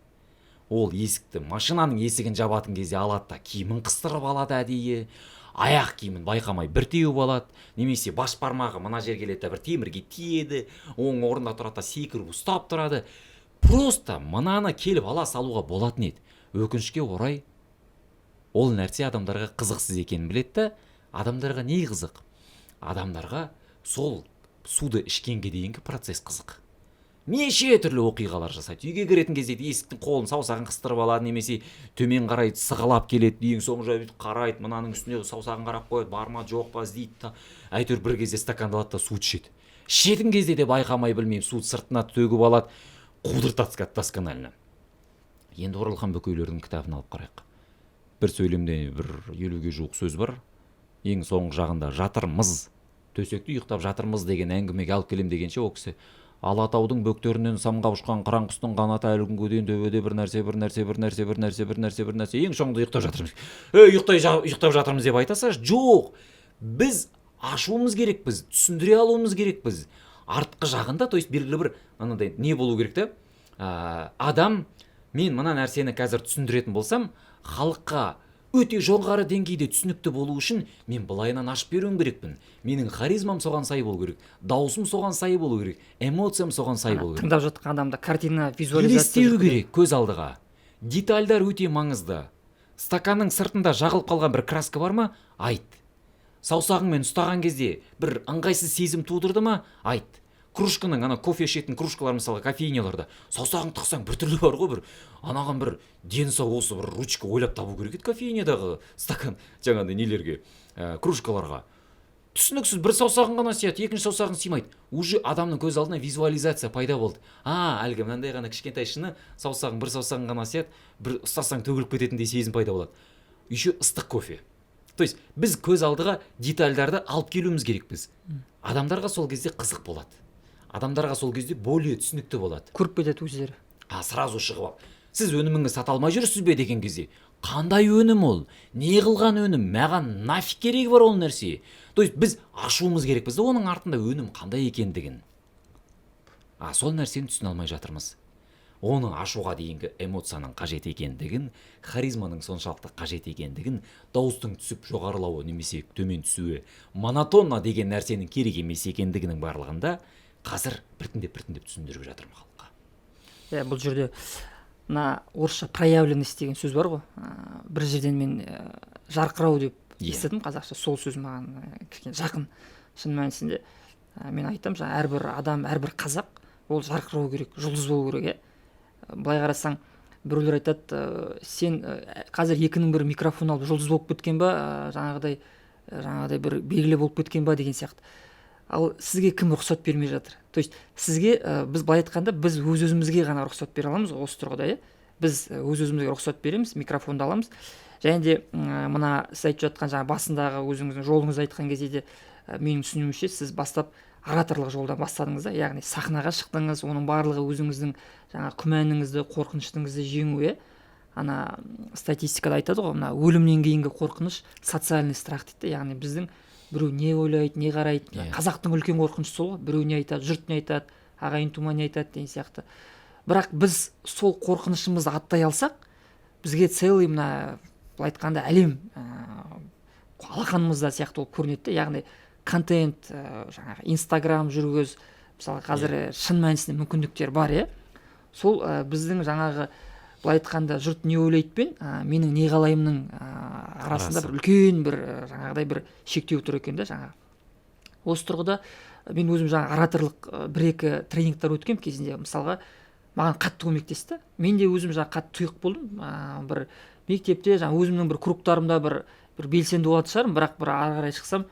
Ол есікті, машинаның есігін жабатын кезде алады да, киімін қыстырып алады әдейі, аяқ киімін байқамай бір теуіп алады немесе бас бармағы мына жерге келеді да, бір темірге тиеді, оң орнында тұрады да, секіріп ұстап тұрады. Просто мынаны келіп ала салуға болатын еді. Өкінішке орай, ол нәрсе адамдарға қызықсыз екенін біледі да. Адамдарға не қызық? Адамдарға сол суды ішкенге дейінгі процесс қызық. Неше түрлі оқиғалар жасайды. Үйге кіретін кезде де есіктің қолын, саусағын қыстырып алады немесе төмен қарай сығалап келеді, ең соңғы бүйтіп қарайды, мынаның үстіне саусағын қарап қояды, бар ма, жоқ па, іздейді да, әйтеуір бір кезде стаканды алады да, суды ішеді. Ішетін кезде де байқамай, білмеймін, суды сыртына төгіп алады, қудыртады досконально. Енді Оралхан Бөкейлердің кітабын алып қарайық. Бір сөйлемде бір 50-ге жуық сөз бар. Ең соңғы жағында «жатырмыз, төсекте ұйықтап жатырмыз» деген әңгімеге алып келем дегенше, ол кісі «Алатаудың бөктерінен самғап ұшқан қыран құстың қанаты әлі күнге дейін төбеде», бір нәрсе, бір нәрсе, бір нәрсе, бір нәрсе, бір нәрсе, бір нәрсе, ең соңында «ұйықтап жатырмыз». Ей, ұйықтап жатырмыз деп айта салшы. Жоқ, біз ашуымыз керекпіз, түсіндіре алуымыз керекпіз артқы жағында. То есть белгілі бір анандай не болу керек та. Адам, мен мына нәрсені қазір түсіндіретін болсам, халыққа өте жоғары деңгейде түсінікті болу үшін мен былайынан ашып беруім керекпін. Менің харизмам соған сай болу керек, дауысым соған сай болу керек, эмоциям соған сай болу керек. Тыңдап жатқан адамда картина, визуализация Елестеу керек көз алдыға. Детальдар өте маңызды. Стаканның сыртында жағылып қалған бір краска бар ма, айт. Саусағыңмен ұстаған кезде бір ыңғайсыз сезім тудырды ма, айт. Кружканың, ана кофе ішетін кружкалар, мысалға, кофейняларда саусағың тықсаң, біртүрлі бар ғой бір. Анаған бір дені сау осы бір ручка ойлап табу керек еді кофейнядағы стакан, жаңағыдай нелерге, кружкаларға. Түсініксіз, бір саусағың ғана сияды, екінші саусағың сыймайды. Уже адамның көз алдына визуализация пайда болды. А әлгі мынандай ғана кішкентай шыны, саусағың, бір саусағың ғана сияды, бір ұстасаң, төгіліп кететіндей сезім пайда болады. Еще ыстық кофе. То есть біз көз алдыға детальдарды алып келуіміз керекпіз. Адамдарға сол кезде қызық болады, адамдарға сол кезде более түсінікті болады. Көріп кетеді өздері. А сразу шығып алып, «Сіз өніміңізді сата алмай жүрсіз бе?» деген кезде, қандай өнім ол, не қылған өнім, маған нафиг керегі бар ол нәрсе? То есть біз ашуымыз керекпіз да оның артында өнім қандай екендігін. А сол нәрсені түсіне алмай жатырмыз. Оны ашуға дейінгі эмоцияның қажет екендігін, харизманың соншалықты қажет екендігін, дауыстың түсіп жоғарылауы немесе төмен түсуі, монотонно деген нәрсенің керек емес екендігінің барлығында қазір біртіндеп, біртіндеп түсіндіріп жатырмын халыққа. Иә, бұл жерде мына орысша «проявленность» деген сөз бар ғой. Бір жерден мен Жарқырау деп Иә. Естідім қазақша сол сөз маған кішкене жақын. Шын мәнісінде, мен айтамын, жаңа әрбір адам, әрбір қазақ ол жарқырау керек, жұлдыз болу керек, иә. Былай қарасаң, біреулер айтады, сен қазір екінің бірі микрофон алып жұлдыз болып кеткен ба, жаңағыдай бір белгілі болып кеткен ба деген сияқты. Ал сізге кім рұқсат бермей жатыр? То есть сізге, біз былай айтқанда, біз өз өзімізге ғана рұқсат бере аламыз осы тұрғыда, иә. Біз өз өзімізге рұқсат береміз, микрофонды аламыз. Және де мына сіз айтып жатқан жаңа басындағы өзіңіздің жолыңызды айтқан кезде де, менің түсінуімше, сіз бастап ораторлық жолдан бастадыңыз да, яғни сахнаға шықтыңыз. Оның барлығы өзіңіздің жаңа күмәніңізді, қорқынышыңызды жеңу, иә. Ана статистикада айтады ғой, мына өлімнен кейінгі қорқыныш социальный страх дейді да, яғни біздің біреу не ойлайды, не қарайды. Қазақтың үлкен қорқынышы сол ғой: біреу не айтады, жұрт не айтады, ағайын тума не айтады деген сияқты. Бірақ біз сол қорқынышымызды аттай алсақ, бізге целый мына, былай айтқанда, әлем алақанымызда сияқты болып көрінеді де. Яғни контент, жаңағы Инстаграм жүргіз, мысалы, қазір шын мәнісінде мүмкіндіктер бар, иә. Сол біздің жаңағы, былай айтқанда, жұрт не ойлайды пен менің не қалаймынның арасында Арасы. бір үлкен бір жаңағыдай бір шектеу тұр екен да. Жаңағы осы тұрғыда мен өзім жаңа ораторлық бір екі тренингтер өткенмін кезінде, мысалға, маған қатты көмектесті. Мен де өзім жаңа қатты тұйық болдым, бір мектепте жаңа өзімнің бір кругтарымда бір белсенді болатын шығармын, бірақ бір ары қарай шықсам,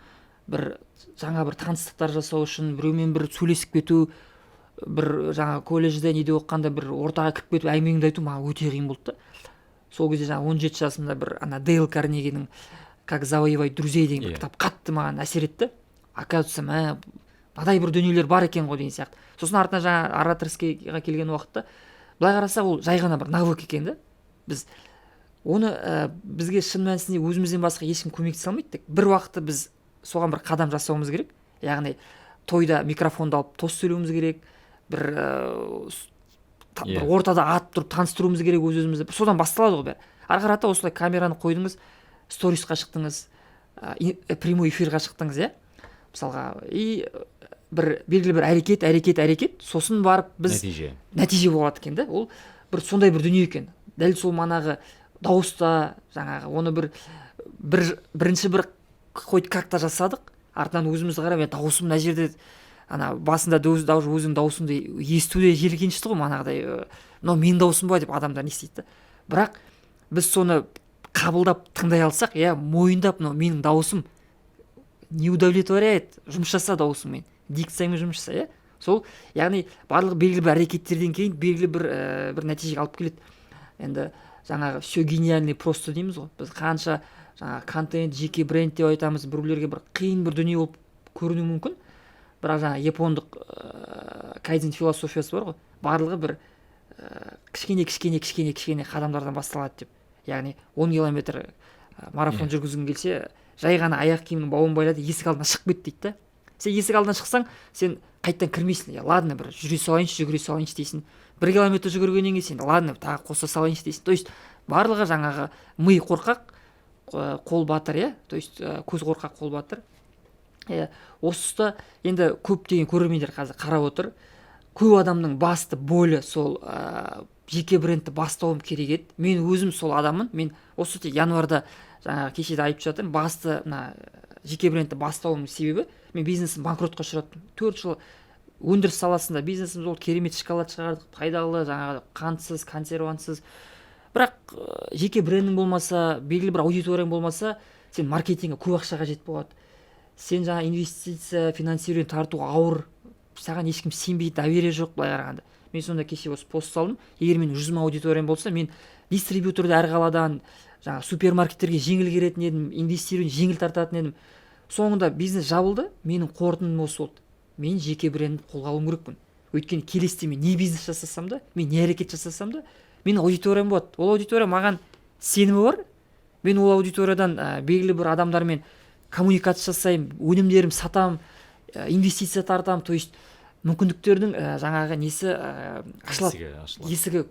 бір жаңа бір таныстықтар жасау үшін біреумен бір сөйлесіп кету, бір жаңа колледжде неде оқығанда бір ортаға кіріп кетіп, әңгімеңді айту маған өте қиын болды да. Сол кезде жаңа 17 жасымда бір ана Дейл Карнегидің «Как завоевать друзей» деген бір кітап қатты маған әсер етті. Оказывается, мә, мынадай бір дүниелер бар екен ғой деген сияқты. Сосын артынан жаңа ораторскийға келген уақытта, былай қарасақ, ол жай ғана бір навык екен да. Біз оны, бізге шын мәнісінде өзімізден басқа ешкім көмектесе алмайды. Тек бір уақытта біз соған бір қадам жасауымыз керек, яғни тойда микрофонды алып, тост сөйлеуіміз керек, бір бір ортада атып тұрып таныстыруымыз керек өз өзімізді. Содан басталады ғой бәрі. Ары қарата осылай камераны қойдыңыз, сторисқа шықтыңыз, прямой эфирға шықтыңыз, иә, мысалға, и бір белгілі бір әрекет, әрекет, әрекет, сосын барып біз Нәтиже. Нәтиже болады екен да. Ол бір сондай бір дүние екен. Дәл сол манағы дауыста жаңағы оны бір бірінші бір хоть как то жасадық, артынан өзімізді қарап, е, дауысым мына жерде, ана басында даже өзіңнің дауысыңды есту де жиіркенішті ғой, манағыдай, мынау менің дауысым ба деп адамдар не істейді да. Бірақ біз соны қабылдап, тыңдай алсақ, иә, мойындап, мынау менің дауысым не удовлетворяет, жұмыс жаса дауысыңмен, дикциямен жұмыс жаса, иә. Сол, яғни барлығы белгілі бір әрекеттерден кейін белгілі бір бір нәтижеге алып келеді. Енді жаңағы все гениальный просто дейміз ғой. Біз қанша жаңағы контент, жеке бренд деп айтамыз, біреулерге бір қиын бір дүние болып көрінуі мүмкін, бірақ жаңағы япондық кайдзен философиясы бар ғой, барлығы бір кішкене, кішкене, кішкене, кішкене қадамдардан басталады деп. Яғни 10 километр марафон жүргізгің келсе, жай ғана аяқ киімнің бауын байлады, есік алдына шығып кет дейді да. Сен есік алдына шықсаң, сен қайтадан кірмейсің. Я, ладно, бір жүре салайыншы, жүгіре салайыншы дейсің. 1 километр жүгіргеннен кейін сен, ладно, тағы қоса салайыншы дейсің. То есть барлығы жаңағы ми қорқақ, қол батыр, иә, то есть көз қорқақ, қол батыр, иә. Осы тұста енді көптеген көрермендер қазір қарап отыр. Көп адамның басты болі сол, жеке брендті бастауым керек еді. Мен өзім сол адаммын. Мен осы тек январьда, жаңағы кеше де айтып жатырмын, басты мына жеке брендті бастауымның себебі, мен бизнесім банкротқа ұшыраттым. 4 жыл өндіріс саласында бизнесіміз болды, керемет шоколад шығардық, пайдалы, жаңағы қантсыз, консервантсыз. Бірақ жеке брендің болмаса, белгілі бір аудиторияң болмаса, сен маркетингке көп ақша қажет болады, сен жаңа инвестиция, финансирование тарту ауыр, саған ешкім сенбейді, доверие жоқ. Былай қарағанда, мен сонда кеше осы пост салдым: егер менің 100 000 аудиториям болса, мен дистрибьюторды әр қаладан, жаңағы супермаркеттерге жеңіл кіретін едім, инвестирование жеңіл тартатын едім. Соңында бизнес жабылды. Менің қорытындым осы болды: мен жеке брендімді қолға алуым керекпін, өйткені келесіде мен не бизнес жасасам да, мен не әрекет жасасам да, менің аудиториям болады, ол аудитория маған сенімі бар. Мен ол аудиториядан белгілі бір адамдармен коммуникация жасаймын, өнімдерімді сатамын, инвестиция тартамын. То есть мүмкіндіктердің жаңағы несі ашылады. Есігі ашылады. Есігі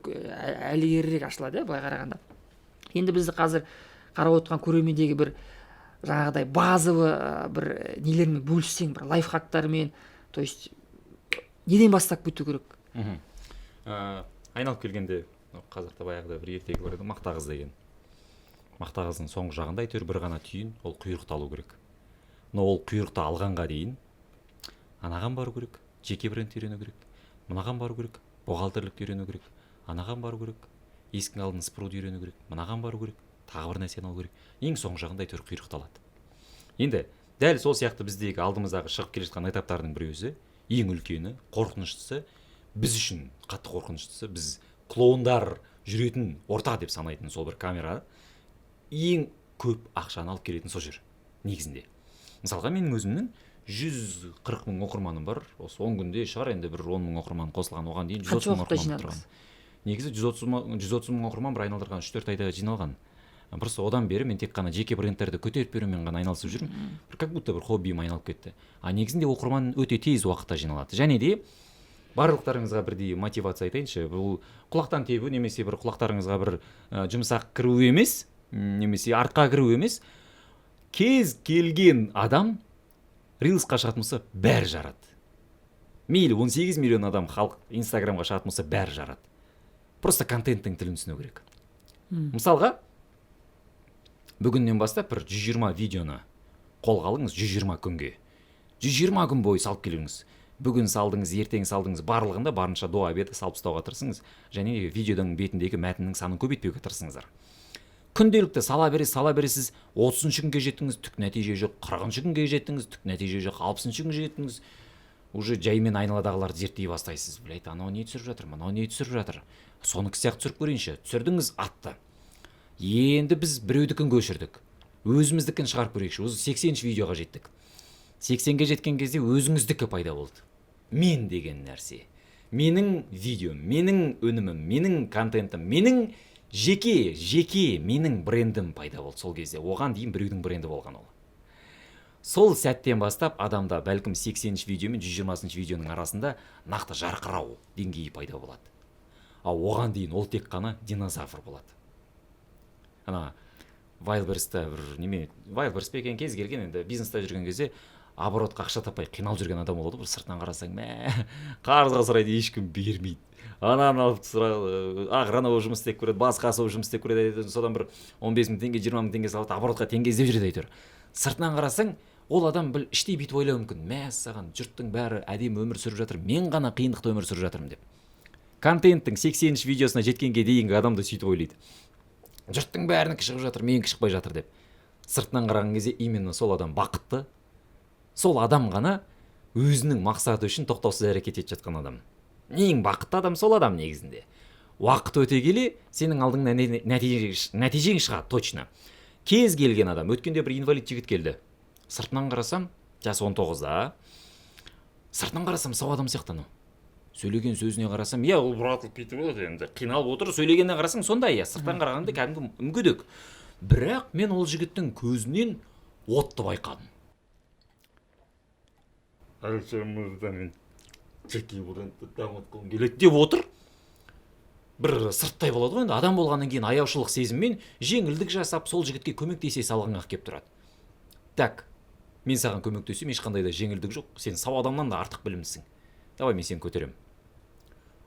әлі ерірек ашылады, иә. Былай қарағанда, енді бізді қазір қарап отырған көрермендегі бір жаңағыдай базовый бір нелермен бөліссең, бір лайфхактармен, то есть неден бастап кету керек? Айналып келгенде, мынау қазақта баяғыда бір ертегі бар еді, Мақта қыз деген. Мақта қыздың соңғы жағында әйтеуір бір ғана түйін: ол құйрықты алу керек. Но ол құйрықты алғанға дейін анаған бару керек, жеке бренд үйрену керек, мынаған бару керек, бухгалтерлікті үйрену керек, анаған бару керек, есіктің алдын сыпыруды үйрену керек, мынаған бару керек, тағы бір нәрсені алу керек. Ең соңғы жағында әйтеуір құйрықты алады. Енді дәл сол сияқты біздегі алдымыздағы шығып келе жатқан этаптардың біреусі, ең үлкені, қорқыныштысы, біз үшін қатты қорқыныштысы, біз клоундар жүретін орта деп санайтын сол бір камера ең көп ақшаны алып келетін сол жер негізінде. Мысалға, менің өзімнің 140 мың оқырманым бар. Осы 10 күнде шығар енді бір 10 мың оқырман қосылған. Оған дейін жүз Қанша отыз мың уақытта оқырман жинадыңыз? тұрған. Негізі 130 мың, 130 мың оқырман бір айналдырған 3-4 айда жиналған. Просто одан бері мен тек қана жеке брендтерді көтеріп берумен ғана айналысып жүрмін, бір как будто бір хоббиім айналып кетті. А негізінде оқырман өте тез уақытта жиналады. Және де барлықтарыңызға бірдей мотивация айтайыншы: бұл құлақтан тебу немесе бір құлақтарыңызға бір жұмсақ кіру емес, немесе артқа кіру емес. Кез келген адам рилсқа шығатын болса, бәрі жарады. Мейлі 18 миллион адам, халық Инстаграмға шығатын болса, бәрі жарады. Просто контенттің тілін түсіну керек. Мысалға, бүгіннен бастап бір 120 видеоны қолға алыңыз. 120 күнге, 120 күн бойы салып келіңіз. Бүгін салдыңыз, ертең салдыңыз, барлығында барынша до обеда салып тастауға тырысыңыз және видеоның бетіндегі мәтіннің санын көбейтпеуге тырысыңыздар. Күнделікті сала бересіз, сала бересіз. 30-күнге жеттіңіз, түк нәтиже жоқ. 40-күнге жеттіңіз, түк нәтиже жоқ. 60-күнге жеттіңіз, уже жаймен айналадағыларды зерттей бастайсыз: блять, анау не түсіріп жатыр, мынау не түсіріп жатыр, соныкі сияқты түсіріп көрейінші. Түсірдіңіз, атты. Енді біз біреудікін көшірдік, өзіміздікін шығарып көрейікші. Осы 80-видеоға жеттік. 80-ге жеткен кезде өзіңіздікі пайда болды. Мен деген нәрсе, менің видеом, менің өнімім, менің контентім, менің жеке жеке менің брендім пайда болды сол кезде. Оған дейін біреудің бренді болған ол. Сол сәттен бастап адамда бәлкім 80 видео мен 120 видеоның арасында нақты жарқырау деңгейі пайда болады. Ал оған дейін ол тек қана динозавр болады. Ана Вайлдберристе бір неме, Вайлдберрис пе екен, кез келген енді бизнеста жүрген кезде оборотқа ақша таппай қиналып жүрген адам болады ғой. Бір сыртынан қарасаң, мә, қарызға сұрайды, ешкім бермейді. Ананы алып охрана болып жұмыс істеп көреді, басқасы болып жұмыс істеп көреді, содан бір 15 мың теңге, 20 мың теңге салады, оборотқа теңге іздеп жүреді әйтеуір. Сыртынан қарасаң, ол адам біл іштей бүйтіп ойлауы мүмкін: мәссаған, жұрттың бәрі әдемі өмір сүріп жатыр, мен ғана қиындықта өмір сүріп жатырмын деп. Контенттің 80-видеосына жеткенге дейінгі адам да сөйтіп ойлайды: жұрттың бәрінікі шығып жатыр, менікі шықпай жатыр деп. Сыртынан қараған кезде именно сол адам бақытты. Сол адам ғана өзінің мақсаты үшін тоқтаусыз әрекет етіп жатқан адам. Ең бақытты адам сол адам негізінде. Уақыт өте келе сенің алдыңда нәтижең шығады точно. Кез келген адам. Өткенде бір инвалид жігіт келді. Сыртынан қарасам, жасы 19-да. Сыртынан қарасам, сау адам сияқты анау. Сөйлеген сөзіне қарасам, иә, ол бұратылып кетіп отыр енді, қиналып отыр. Сөйлегеніне қарасаң, сондай, иә, сырттан қарағанда кәдімгі мүгедек. Бірақ мен ол жігіттің көзінен отты байқадым. Әлішер мырза, мен жеке брендті дамытқым келеді деп отыр. Бір сырттай болады ғой енді, адам болғаннан кейін аяушылық сезіммен жеңілдік жасап, сол жігітке көмектесе салғың ақ келіп тұрады. Так, мен саған көмектесемін, ешқандай да жеңілдік жоқ, сен сау адамнан да артық білімдісің, давай, мен сені көтеремін.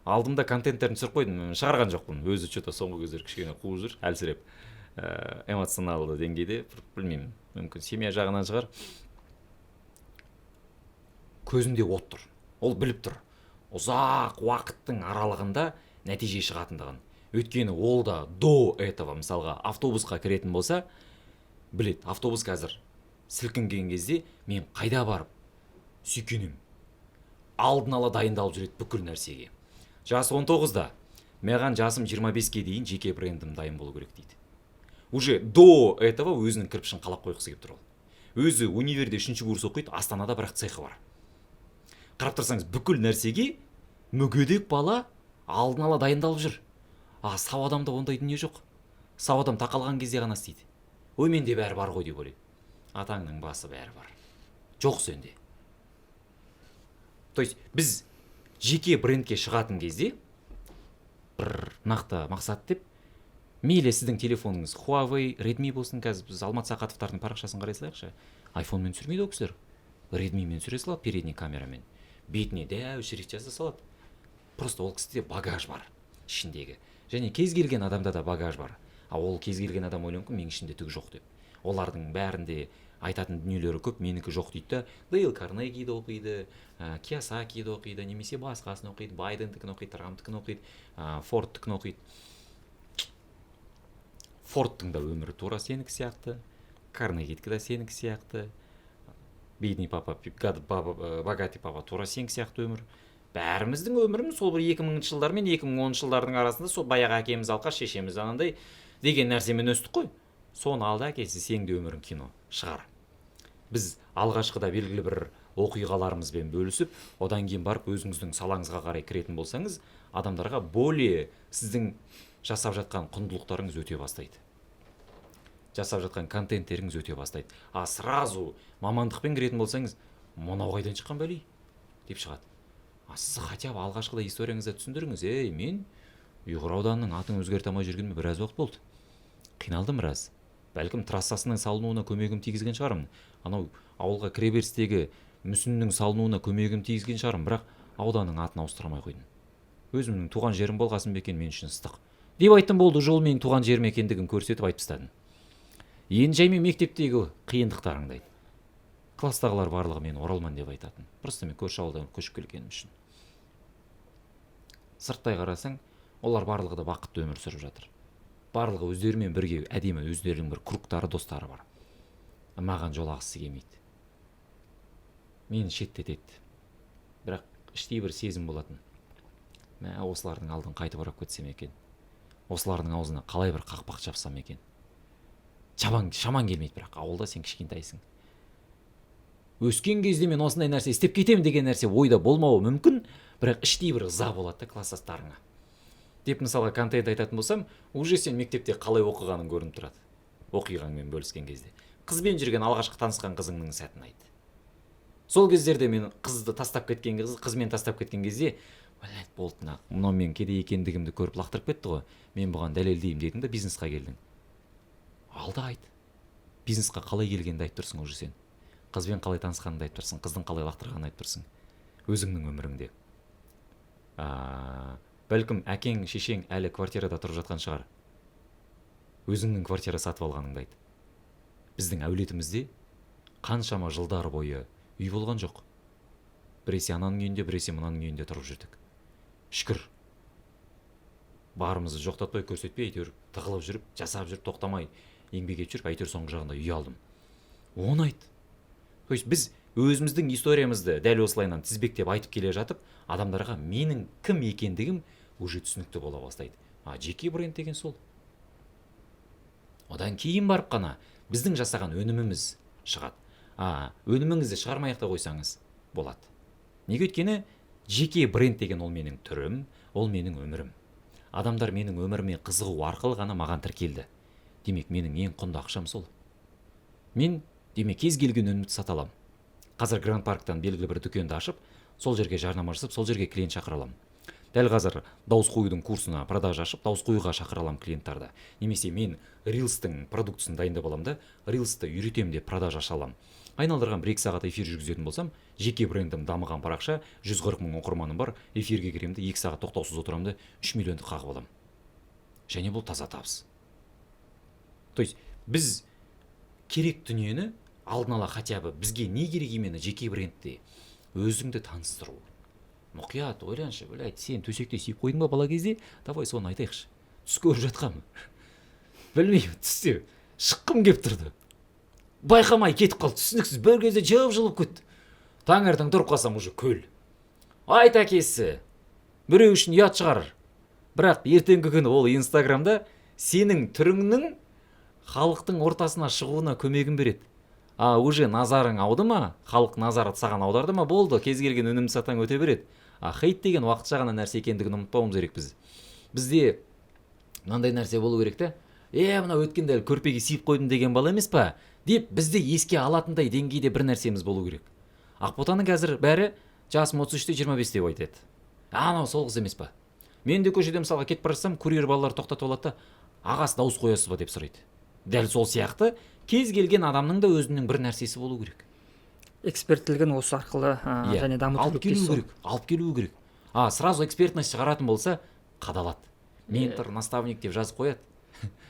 Алдымда контенттерін түсіріп қойдым, шығарған жоқпын. Өзі че то соңғы кездері кішкене қуып жүр, әлсіреп, эмоционалды деңгейде бір, білмеймін, мүмкін, семья жағынан шығар. Көзінде от тұр. Ол біліп тұр ұзақ уақыттың аралығында нәтиже шығатындығын. Өйткені ол да до этого, мысалға, автобусқа кіретін болса, біледі: автобус қазір сілкінген кезде мен қайда барып сүйкенемін. Алдын ала дайындалып жүреді бүкіл нәрсеге. Жасы 19-да, маған жасым 25-ке дейін жеке брендім дайын болу керек дейді. Уже до этого өзінің кірпішін қалап қойғысы келіп тұр. Ол өзі универде үшінші курс оқиды Астанада, бірақ цехы бар. Қарап тұрсаңыз, бүкіл нәрсеге мүгедек бала алдын ала дайындалып жүр. А сау адамда ондай дүние жоқ. Сау адам тақалған кезде ғана істейді. Ой, менде бәрі бар ғой деп ойлайды. Атаңның басы, бәрі бар жоқ сенде. То есть біз жеке брендке шығатын кезде бір нақты мақсат деп, мейлі сіздің телефоныңыз Huawei, Redmi болсын. Қазір біз Алмат Сақатовтардың парақшасын қарай салайықшы. Айфонмен түсірмейді ол кісілер, Redmiмен түсіре салады, передний камерамен, бетіне дәу шрифт жаза салады. Просто ол кісіде багаж бар ішіндегі. Және кез келген адамда да багаж бар. А ол кез келген адам ойлауы мүмкін, менің ішімде түк жоқ деп. Олардың бәрінде айтатын дүниелері көп, менікі жоқ дейді да. Дейл Карнегиді оқиды, Кийосакиді оқиды немесе басқасын оқиды, Байдендікін оқиды, Трамптікін оқиды, Фордтікін оқиды. Фордтың да өмірі тура сенікі сияқты, Карнегидікі да сенікі сияқты, «Бедный папа, богатый папа» тура сенікі сияқты өмір. Бәріміздің өміріміз сол бір 2000-жылдар мен 2010-жылдардың арасында, сол баяғы әкеміз алқаш, шешеміз анандай деген нәрсемен өстік қой. Соны алды, әкесі, сенің де өмірің кино шығар. Біз алғашқыда белгілі бір оқиғаларымызбен бөлісіп, одан кейін барып өзіңіздің салаңызға қарай кіретін болсаңыз, адамдарға более сіздің жасап жатқан құндылықтарыңыз өте бастайды, жасап жатқан контенттеріңіз өте бастайды. А сразу мамандықпен кіретін болсаңыз, мынау қайдан шыққан бәле деп шығады. А сіз хотя бы алғашқыда историяңызда түсіндіріңіз: ей, мен Ұйғыр ауданының атын өзгерте алмай жүргеніме біраз уақыт болды, қиналдым біраз, бәлкім, трассасының салынуына көмегім тигізген шығармын, анау ауылға кіреберістегі мүсіннің салынуына көмегім тигізген шығармын, бірақ ауданның атын ауыстыра алмай қойдым, өзімнің туған жерім болғасын ба екен, мен үшін ыстық деп айттым. Болды, жол менің туған жерім екендігін көрсетіп айтып тастадым. Енді жаймен мектептегі қиындықтарыңды айт. Класстағылар барлығы мені оралман деп айтатын, просто мен көрші ауылдан көшіп келгенім үшін. Сырттай қарасаң, олар барлығы да бақытты өмір сүріп жатыр, барлығы өздерімен бірге әдемі өздерінің бір кругтары, достары бар. Маған жолағысы келмейді, мені шеттетеді. Бірақ іштей бір сезім болатын: мә, осылардың алдын қайтып орап кетсем екен, осылардың аузына қалай бір қақпақ жапсам екен. Шамаң келмейді, бірақ ауылда сен кішкентайсың. Өскен кезде мен осындай нәрсе істеп кетемін деген нәрсе ойда болмауы мүмкін, бірақ іштей бір ыза болады да класстастарыңа деп. Мысалға, контент айтатын болсам, уже сен мектепте қалай оқығаның көрініп тұрады оқиғаңмен бөліскен кезде. Қызбен жүрген алғашқы танысқан қызыңның сәтін айт. Сол кездерде мен қызды тастап кеткен қыз, қызмен тастап кеткен кезде, блядь, болды, мына мынау мен кедей екендігімді көріп лақтырып кетті ғой, мен бұған дәлелдеймін дедің да, бизнесқа келдің. Алда айт, бизнесқа қалай келгеніңді айтып тұрсың уже сен, қызбен қалай танысқаныңды айтып тұрсың, қыздың қалай лақтырғанын айтып тұрсың өзіңнің өміріңде. Бәлкім, әкең, шешең әлі квартирада тұрып жатқан шығар, өзіңнің квартира сатып алғаныңды айт. Біздің әулетімізде қаншама жылдар бойы үй болған жоқ, біресе ананың үйінде, біресе мынаның үйінде тұрып жүрдік. Шүкір, барымызды жоқтатпай, көрсетпей, әйтеуір тығылып жүріп, жасап жүріп, тоқтамай еңбек етіп жүріп, әйтеуір соңғы жағында үй алдым. Оны айт. То есть біз өзіміздің историямызды дәл осылайынан тізбектеп айтып келе жатып, адамдарға менің кім екендігім уже түсінікті бола бастайды. А жеке бренд деген сол. Одан кейін барып қана біздің жасаған өніміміз шығады. А өніміңізді шығармай ақ та қойсаңыз болады. Неге? Өйткені жеке бренд деген ол менің түрім, ол менің өмірім. Адамдар менің өміріме қызығу арқылы ғана маған тіркелді. Демек, менің ең құнды ақшам сол. Мен, демек, кез келген өнімді сата аламын. Қазір Гранд Парктан белгілі бір дүкенді ашып, сол жерге жарнама жасап, сол жерге клиент шақыра аламын. Дәл қазір дауыс қоюдың курсына продажа ашып, дауыс қоюға шақыра аламын клиенттарды. Немесе мен рилстің продуктысын дайындап аламын да, рилсті үйретемін деп продажа аша аламын. Айналдырған 1-2 сағат эфир жүргізетін болсам, жеке брендім дамыған парақша, 140 мың оқырманым бар, эфирге кіремін де, 2 сағат тоқтаусыз отырамын да, 3 миллионды қағып аламын. Және бұл таза табыс. То есть біз керек дүниені алдын ала, хотя бы бізге не керек именно жеке брендте? Өзіңді таныстыру. Мұқият ойланшы, блядь, сен төсекте сүйіп қойдың ба бала кезде? Давай соны айтайықшы. Түс көріп жатқанмын, білмеймін, түсте шыққым келіп тұрды, байқамай кетіп қалды, түсініксіз. Бір кезде жып жылы болып кетті. Таңертең тұрып қалсам, уже көл. Айт әкесі, біреу үшін ұят шығар, бірақ ертеңгі күні ол Инстаграмда сенің түріңнің халықтың ортасына шығуына көмегін береді. А уже назарың ауды ма, халық назары саған аударды ма, болды, кез келген өнімді сатаң өте береді. А хейт деген уақытша ғана нәрсе екендігін ұмытпауымыз керек. Бізде мынандай нәрсе болу керек та: е, мынау өткенде әлі көрпеге сиіп қойдым деген бала емес па деп бізді еске алатындай деңгейде бір нәрсеміз болу керек. Ақботаның қазір бәрі жасым 33-те, 25 деп айтады: анау сол қыз емес па? Мен де көшеде, мысалға, кетіп бара жатсам, курьер балалар тоқтатып алады да, ағасы, дауыс қоясыз ба деп сұрайды. Дәл сол сияқты кез келген адамның да өзінің бір нәрсесі болу керек. Эксперттілігін осы арқылы Иә, және дамыту алып керек келу дейсіз ғой. керек, алып келу керек. А сразу экспертность шығаратын болса, қадалады. Ментор, наставник деп жазып қояды.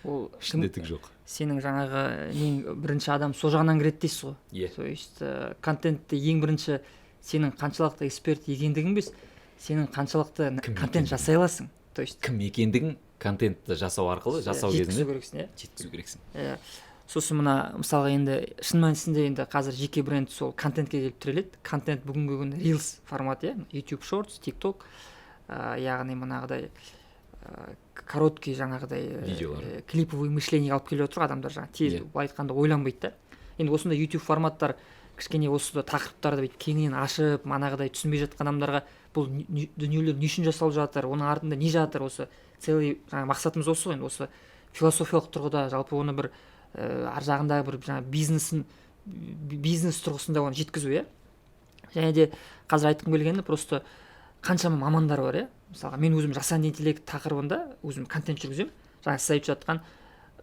Ол Ішінде түк жоқ. Сенің жаңағы нең, бірінші адам сол жағынан кіреді дейсіз ғой? Иә. То есть контентті ең бірінші сенің қаншалықты эксперт екендігің емес, сенің қаншалықты Кім контент екендігің. жасай аласың, то есть Кім екендігің контентті жасау арқылы, жасау жеткізу кезінде керексің, иә. жеткізу керексің. Иә. Сосын мына, мысалға, енді шын мәнісінде енді қазір жеке бренд сол контентке келіп тіреледі. Контент бүгінгі күні рилс формат, иә, YouTube Shorts, TikTok, яғни манағыдай короткий жаңағыдай Видеолар. Клиповый мышление алып келіп отыр ғой адамдар, жаңағы тез, былай айтқанда, ойланбайды да. Енді осындай YouTube форматтар кішкене осы тақырыптарды бүйтіп кеңінен ашып, манағыдай түсінбей жатқан адамдарға бұл дүниелер не үшін жасалып жатыр, оның артында не жатыр, осы целый жаңағы мақсатымыз осы ғой. Енді осы философиялық тұрғыда, жалпы оны бір ар жағындағы бір жаңағы бизнесін, бизнес тұрғысында оны жеткізу, иә. Және де қазір айтқым келгені, просто қаншама мамандар бар, иә. Мысалға, мен өзім жасанды интеллект тақырыбында өзім контент жүргіземін. Жаңа сіз айтып жатқан,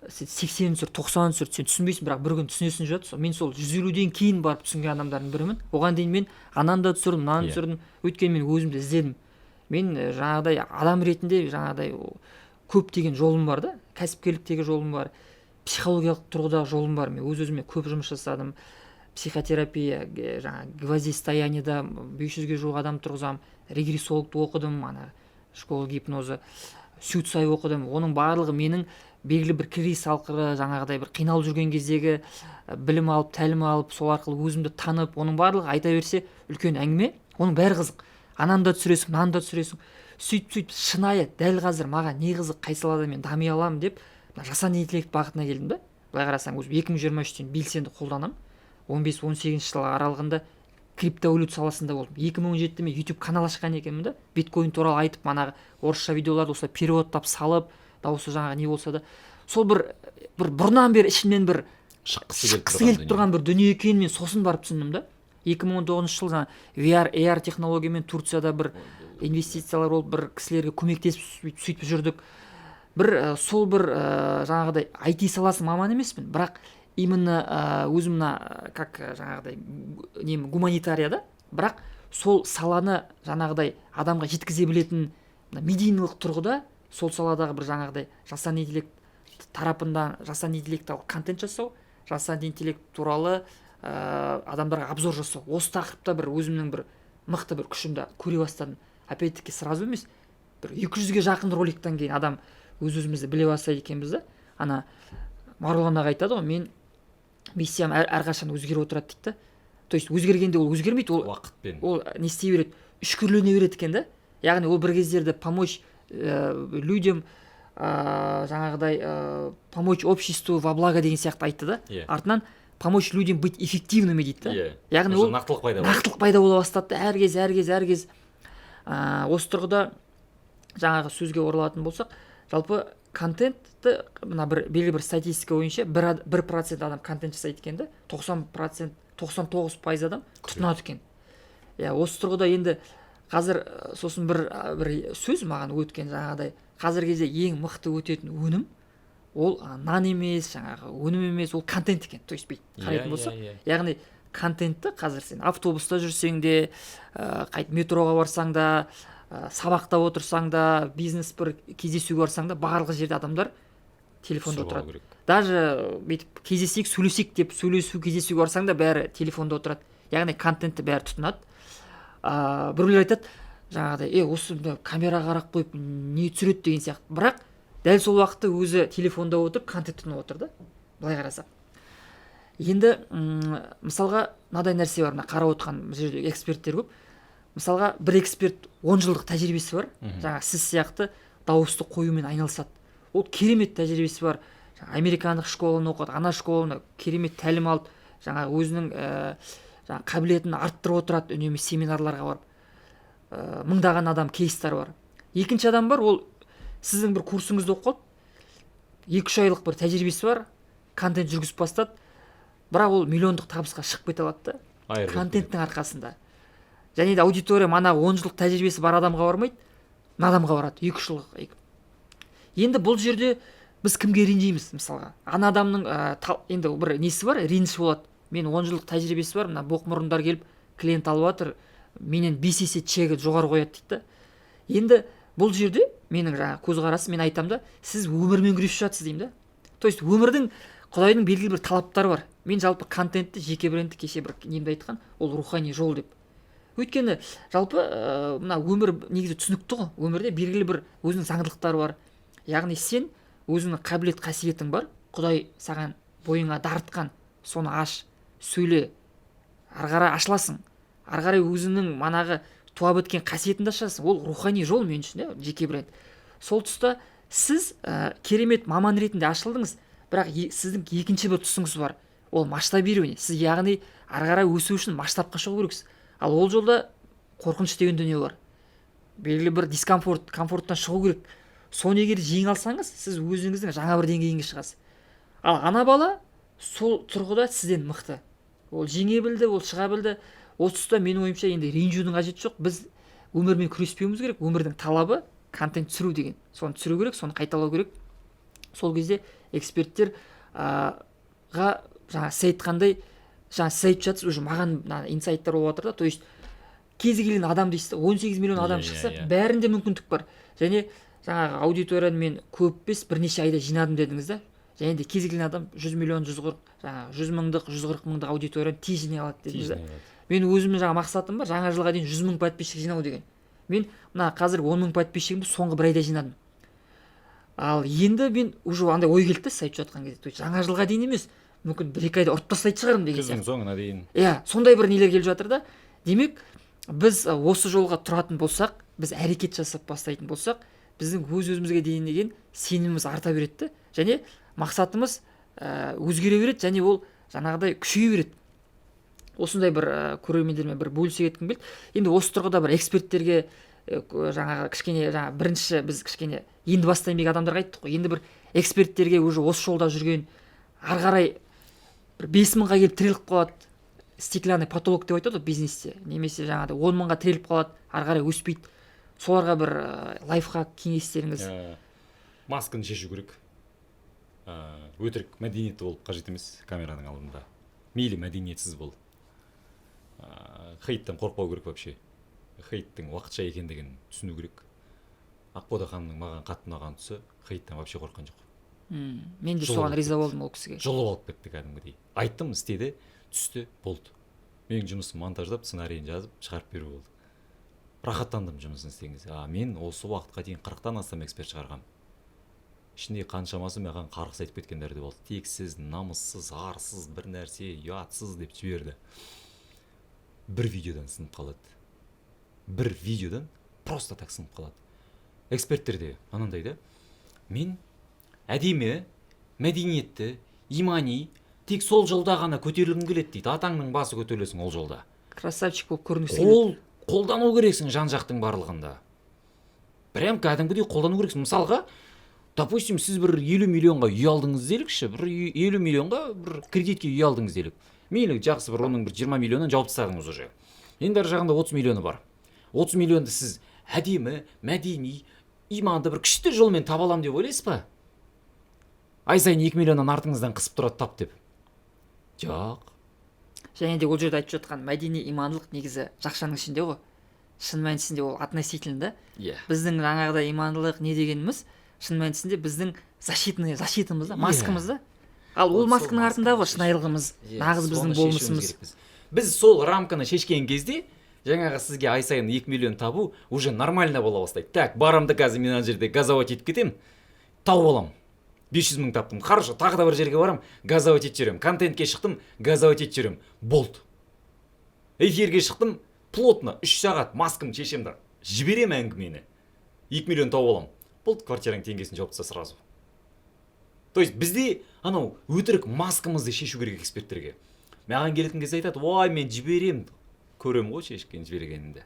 сен 80 түсір, 90 түсір, сен түсінбейсің, бірақ бір күні түсінесің деп жатырсыз. Мен сол 150-ден кейін барып түсінген адамдардың бірімін. Оған дейін мен ананы да түсірдім, мынаны түсірдім, өйткені мен өзімді іздедім. Мен жаңағыдай адам ретінде жаңағыдай көптеген жолым бар да, кәсіпкерліктегі жолым бар, психологиялық тұрғыдағы жолым бар. Мен өз өзіме көп жұмыс жасадым, психотерапия, жаңағы гвоздистояниеда 500-ге жуық адам тұрғызамын, регрессологты оқыдым, ана школа гипноза, сюцай оқыдым. Оның барлығы менің белгілі бір кризис арқылы, жаңағыдай бір қиналып жүрген кездегі білім алып, тәлім алып, сол арқылы өзімді танып, оның барлығы айта берсе үлкен әңгіме, оның бәрі қызық. Ананы да түсіресің, мынаны да түсіресің, сөйтіп сөйтіп шынайы дәл қазір маған не қызық, қай салада мен дами аламын деп, мына жасанды интеллект бағытына келдім да. Былай қарасаң, өзім 2023-тен белсенді қолданамын. 15-18 жыл аралығында криптовалюта саласында болдым. 2017-те мен YouTube канал ашқан екенмін да, биткоин туралы айтып, манағы орысша видеоларды осылай переводтап салып, дауысы жаңағы не болса да, сол бір бұрыннан бері ішімнен бір шыққысы келіп шыққысы келіп тұрған бір дүние екенін мен сосын барып түсіндім да. 2019 жылы жаңағы VR, AR технологиямен Турцияда бір инвестициялар болып, бір кісілерге көмектесіп, сөйтіп жүрдік. Бір сол бір жаңағыдай IT саласы маманы емеспін, бірақ именно өзім мына как жаңағыдай нем гуманитарияда, бірақ сол саланы жаңағыдай адамға жеткізе білетін мына медийналық тұрғыда, сол саладағы бір жаңағыдай жасанды интеллект тарапында, жасанды интеллект контент жасау, жасанды интеллект туралы адамдарға обзор жасау, осы тақырыпта бір өзімнің бір мықты бір күшімді көре бастадым. Опять таки сразу емес, бір 200-ге жақын роликтан кейін адам өз өзімізді біле бастайды екенбіз да. Ана Марғұлан аға айтады ғой, мен миссиям әрқашан өзгеріп отырады дейді да. То есть өзгергенде ол өзгермейді, ол уақытпен ол не істей береді, үшкірлене береді екен да. Яғни ол бір кездерде помочь людям, жаңағыдай помочь обществу во благо деген сияқты айтты да. Артынан помочь людям быть эффективными дейді да. Яғни Уже ол нақтылық пайда болды. Нақтылық пайда бола бастады да әр кез, әр кез, әр кез. Осы тұрғыда жаңағы сөзге оралатын болсақ, жалпы контентті мына бір белгілі бір статистика бойынша 1% адам контент жасайды екен да, 90%, 99% адам тұтынады екен, иә. Осы тұрғыда енді қазір сосын бір сөз маған өткен, жаңағыдай қазіргі кезде ең мықты өтетін өнім ол нан емес, жаңағы өнім емес, ол контент екен. То есть бүйтіп қарайтын болсақ, яғни контентті қазір сен автобуста жүрсең де, қайтып метроға барсаң да, сабақта отырсаң да, бизнес бір кездесуге барсаң да, барлық жерде адамдар телефонда Түсіріп алу отырады. Керек. Даже бүйтіп кездесейік, сөйлесейік деп, сөйлесу, кездесуге барсаң да, бәрі телефонда отырады. Яғни контентті бәрі тұтынады. Біреулер айтады жаңағыдай: «Е, осы мына камераға қарап қойып не түсіреді?» деген сияқты. Бірақ дәл сол уақытта өзі телефонда отырып контент тұтынып отыр да. Былай қарасақ енді, мысалға, мынадай нәрсе бар. Мына қарап отқан бұл жерде эксперттер көп. Мысалға, бір эксперт 10 жылдық тәжірибесі бар, жаңағы сіз сияқты дауысты қоюмен айналысады. Ол керемет тәжірибесі бар. Жаңа американдық школаны оқыды, ана школаны, керемет тәлім алды, жаңағы өзінің жаңағы қабілетін арттырып отырады үнемі семинарларға барып, мыңдаған адам кейстар бар. Екінші адам бар, ол сіздің бір курсыңызды оқып қалды, 2-3 айлық бір тәжірибесі бар, контент жүргізіп бастады, бірақ ол миллиондық табысқа шығып кете алады да Айырылып. контенттің арқасында. Және де аудитория мана 10 жылдық тәжірибесі бар адамға бармайды, мына адамға барады, 2-3 жылдық. Енді бұл жерде біз кімге ренжиміз? Мысалға, ана адамның енді бір несі бар, реніші болады: мен 10 жылдық тәжірибесі бар, мына боқмұрындар келіп клиент алып жатыр, менен 5 есе чегі жоғары қояды дейді да. Енді бұл жерде Менің жаңағы көзқарасым, мен айтамын да, сіз өмірмен күресіп жатсыз деймін да. То есть өмірдің, Құдайдың белгілі бір талаптары бар. Мен жалпы контентті, жеке брендті кеше бір немде айтқан, ол рухани жол деп. Өйткені жалпы мына өмір негізі түсінікті ғой. Өмірде белгілі бір өзінің заңдылықтары бар. Яғни сен өзіңнің қабілет, қасиетің бар, Құдай саған бойыңа дарытқан, соны аш, сөйле, ары қарай ашыласың, ары қарай өзіңнің манағы туа біткен қасиетіңді ашасың. Ол рухани жол мен үшін, иә, жеке бренд. Сол тұста сіз керемет маман ретінде ашылдыңыз, бірақ сіздің екінші бір тұсыңыз бар, ол масштабирование. Сіз, яғни, ары қарай өсу үшін масштабқа шығу керексіз. Ал ол жолда қорқыныш деген дүние бар, белгілі бір дискомфорт, комфорттан шығу керек. Соны егер жеңе алсаңыз, сіз өзіңіздің жаңа бір деңгейіңе шығасыз. Ал ана бала сол тұрғыда сізден мықты, ол жеңе білді, ол шыға білді. Осы тұста, менің ойымша, енді ренжудің қажеті жоқ. Біз өмірмен күреспеуіміз керек. Өмірдің талабы контент түсіру деген, соны түсіру керек, соны қайталау керек. Сол кезде эксперттер ға жаңа сіз айтқандай, жаңа сіз айтып жатсыз, уже маған мына инсайттар болып жатыр да. То есть кез келген адам дейсіз да, 18 миллион адам шықса, бәрінде мүмкіндік бар. Және жаңағы аудиторияны мен көп емес, бірнеше айда жинадым дедіңіз да. Және де кез келген адам 100 миллион, 140, жаңағы 100 мыңдық, 140 мыңдық аудиторияны тез жинай алады дедіңіз да. Мен өзімнің жаңа мақсатым бар, жаңа жылға дейін 100 мың подписчик жинау деген. Мен мына қазір 10 мың подписчигімді соңғы бір айда жинадым. Ал енді мен уже андай ой келді да, сіз айтып жатқан кезде, то есть жаңа жылға дейін емес, мүмкін бір екі айда ұрып тастайтын шығармын деген Күздің сияқты. соңына дейін. Иә, сондай бір нелер келіп жатыр да. Демек, біз осы жолға тұратын болсақ, біз әрекет жасап бастайтын болсақ, біздің өз өзімізге дейін деген сеніміміз арта береді да. Және мақсатымыз өзгере береді және ол жаңағыдай күшейе береді. Осындай бір көрермендермен бір бөлісе кеткім келді. Енді осы тұрғыда бір эксперттерге, жаңағы кішкене, жаңа бірінші біз кішкене енді бастайын деген адамдарға айттық қой. Енді бір эксперттерге, уже осы жолда жүрген, ары қарай бір 5 мыңға келіп тіреліп қалады, стеклянный потолок деп айтады ғой бизнесте, немесе жаңағыдай 10 мыңға тіреліп қалады, ары қарай өспейді, соларға бір лайфхак, кеңестеріңіз. Масканы шешу керек. Өтірік мәдениетті болып қажет емес камераның алдында, мейлі мәдениетсіз бол. Хейттен қорықпау керек вообще, хейттің уақытша екендігін түсіну керек. Ақбота ханымның маған қатты ұнаған тұсы, хейттен вообще қорыққан жоқ. Мен де Жұлып соған алып риза кетті. болдым ол кісіге. Жұлып алып кетті кәдімгідей. Айттым, істеді, түсті, болды. Менің жұмысым монтаждап, сценарийін жазып, шығарып беру болды. Рахаттандым жұмысын істеген кезде. А мен осы уақытқа дейін 40-тан астам эксперт шығарғанмын. Ішінде қаншамасы маған қарғыс айтып кеткендер де болды: тексіз, намыссыз, арсыз, бір нәрсе, ұятсыз деп жіберді. Бір видеодан сынып қалады, бір видеодан просто так сынып қалады. Эксперттерде анандай да: мен әдемі, мәдениетті, имани, тек сол жолда ғана көтерілгім келеді дейді. Атаңның басы, көтерілесің ол жолда. Красавчик болып көрінгісі келеді. Қол қолдану керексің жан жақтың барлығында, прям кәдімгідей қолдану керексің. Мысалға, допустим, сіз бір 50 миллионға үй алдыңыз делікші, бір 50 миллионға бір кредитке үй алдыңыз делік. Мейлі, жақсы, бір оның бір 20 миллионын жауып тастадыңыз уже. Енді ар жағында 30 миллионы бар. 30 миллионды сіз әдемі, мәдени, иманды бір күшті жолмен таба аламын деп ойлайсыз ба? Ай сайын 2 миллионнан артыңыздан қысып тұрады тап деп. Жоқ. Және де ол жерде айтып жатқан мәдени, имандылық негізі жақшаның ішінде ғой. Шын мәнісінде ол относительно да. Біздің жаңағыдай имандылық не дегеніміз, шын мәнісінде біздің защитный защитамыз да, маскамыз да. Ал ол Вот сол масканың артында ғой масканы шынайылығымыз, нағыз біздің соны шешуіміз болмысымыз. Керекпіз. Біз сол рамканы шешкен кезде жаңағы сізге ай сайын 2 миллион табу уже нормально бола бастайды. Так, барамын да, қазір мен ана жерде газовать етіп кетемін, тауып аламын. 500 мың таптым, хорошо, тағы да бір жерге барамын, газовать етіп жіберемін. Контентке шықтым, газовать етіп жіберемін, болды. Эфирге шықтым, плотно 3 сағат маскамды шешемін да, жіберемін әңгімені, 2 миллион тауып аламын, болды. Квартираның теңгесін жауып таста сразу. То есть бізде анау өтірік маскамызды шешу керек эксперттерге. Маған келетін кезде айтады: «Ой, мен жіберемін». Көремін ғой шешкен, жібергенімді.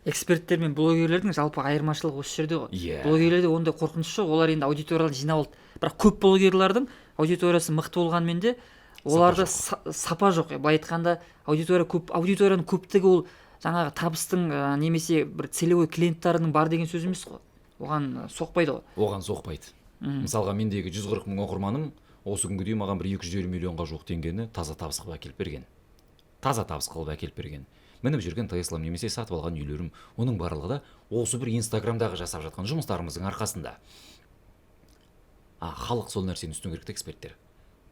Эксперттер мен блогерлердің жалпы айырмашылығы осы жерде ғой. Блогерлерде ондай қорқыныш жоқ, олар енді аудиторияларын жинап алды. Бірақ көп блогерлардың аудиториясы мықты болғанымен де, оларда жоқ. Сапа жоқ. Былай айтқанда, аудитория көп, аудиторияның көптігі ол жаңағы табыстың немесе бір целевой клиенттарының бар деген сөз емес қой. Оған соқпайды ғой. Оған соқпайды. Мысалға, мендегі 140 мың оқырманым осы күнге дейін маған бір 250 миллионға жуық теңгені таза табыс қылып әкеліп берген, таза табыс қылып әкеліп берген. Мініп жүрген Теслам немесе сатып алған үйлерім, оның барлығы да осы бір Инстаграмдағы жасап жатқан жұмыстарымыздың арқасында. А халық сол нәрсені түсіну керек та, эксперттер.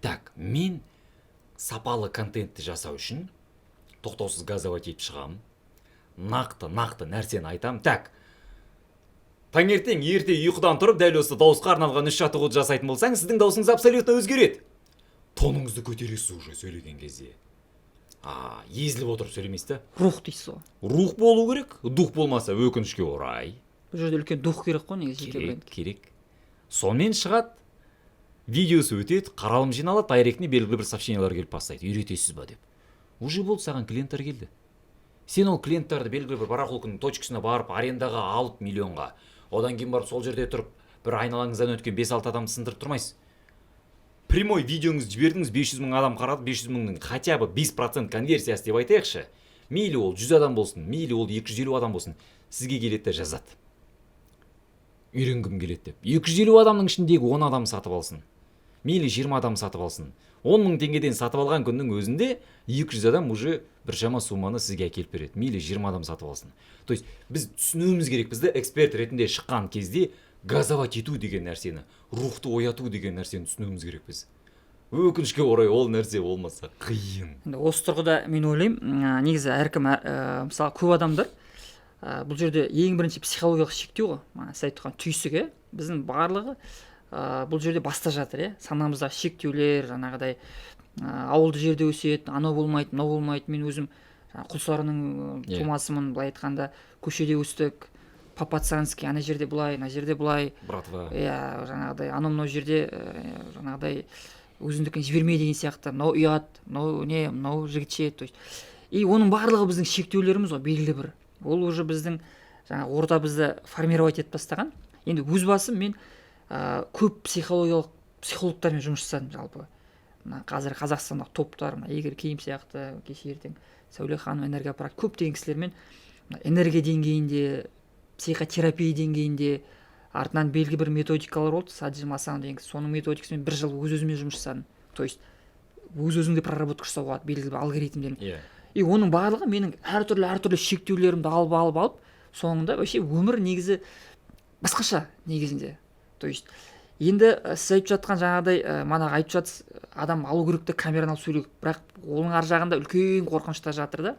Так, мен сапалы контентті жасау үшін тоқтаусыз газовать етіп шығамын, нақты нақты нәрсені айтамын. Так, таңертең ерте ұйқыдан тұрып, дәл осы дауысқа арналған үш жаттығуды жасайтын болсаңыз, сіздің дауысыңыз абсолютно өзгереді, тоныңызды көтересіз уже сөйлеген кезде, а езіліп отырып сөйлемейсіз да. Рух дейсіз ғой. Рух болу керек. Дух болмаса, өкінішке орай. Бұл жерде үлкен дух керек қой негізі жеке Керек. брендке. Керек. Сонымен шығады видеосы, өтеді, қаралым жиналады, директіне белгілі бір сообщениялар келіп бастайды, үйретесіз ба деп. Уже болды, саған клиенттер келді. Сен ол клиенттарды белгілі бір барахолканың точкасына барып, арендаға алып миллионға, одан кейін барып, сол жерде тұрып, бір айналаңыздан өткен 5-6 адамды сындырып тұрмайсыз. Прямой видеоңызды жібердіңіз, 500 мың адам қарады. 500 мыңның хотя бы 5% конверсиясы деп айтайықшы, мейлі ол 100 адам болсын, мейлі ол 250 адам болсын, сізге келеді де жазады, үйренгім келеді деп. 250 адамның ішіндегі 10 адам сатып алсын, мейлі 20 адам сатып алсын, 10 мың теңгеден сатып алған күннің өзінде 200 адам уже біршама сумманы сізге әкеліп береді. Мейлі 20 адам сатып алсын. То есть біз түсінуіміз керек, бізді эксперт ретінде шыққан кезде газовать ету деген нәрсені, рухты ояту деген нәрсені түсінуіміз керек біз. Өкінішке орай, ол нәрсе болмаса, қиын. Енді осы тұрғыда мен ойлаймын, негізі әркім, мысалы, көп адамдар, бұл жерде ең бірінші психологиялық шектеу ғой, мана сіз айтып тұрған түйсік, иә. Біздің барлығы бұл жерде баста жатыр, иә, санамыздағы шектеулер, жаңағыдай, ауылды жерде өседі, анау болмайды, мынау болмайды. Мен өзім жаңағы Құлсарының тумасымын. Былай айтқанда, көшеде өстік, по пацански, ана жерде былай, мына жерде былай. Братва. Иә, жаңағыдай, анау мынау жерде, жаңағыдай, өзіңдікін жіберме деген сияқты, мынау ұят, мынау не, мынау жігітше. То есть и оның барлығы біздің шектеулеріміз ғой белгілі бір. Ол уже біздің жаңағы орта бізді формировать етіп тастаған. Енді өз басым мен көп психологиялық психологтармен жұмыс жасадым. Жалпы мына қазір Қазақстандағы топтар, мына Игорь Ким сияқты, кеше ертең Сәуле ханым, энергопрактик, көптеген кісілермен мына энергия деңгейінде, психотерапия деңгейінде, артынан белгілі бір методикалар болды, Саджи Масан деген, соның методикасымен бір жыл өз өзіме жұмыс жасадым. То есть өз өзіңде проработка жасауға болады белгілі бір алгоритмдермен. И оның барлығы менің әртүрлі әртүрлі шектеулерімді алып, алып, алып, соңында вообще өмір негізі басқаша негізінде. То есть енді сіз айтып жатқан жаңағыдай, манағы айтып жатсыз, адам алу керек те, камераны алып сөйлеу керек, бірақ оның ар жағында үлкен қорқыныштар жатыр да.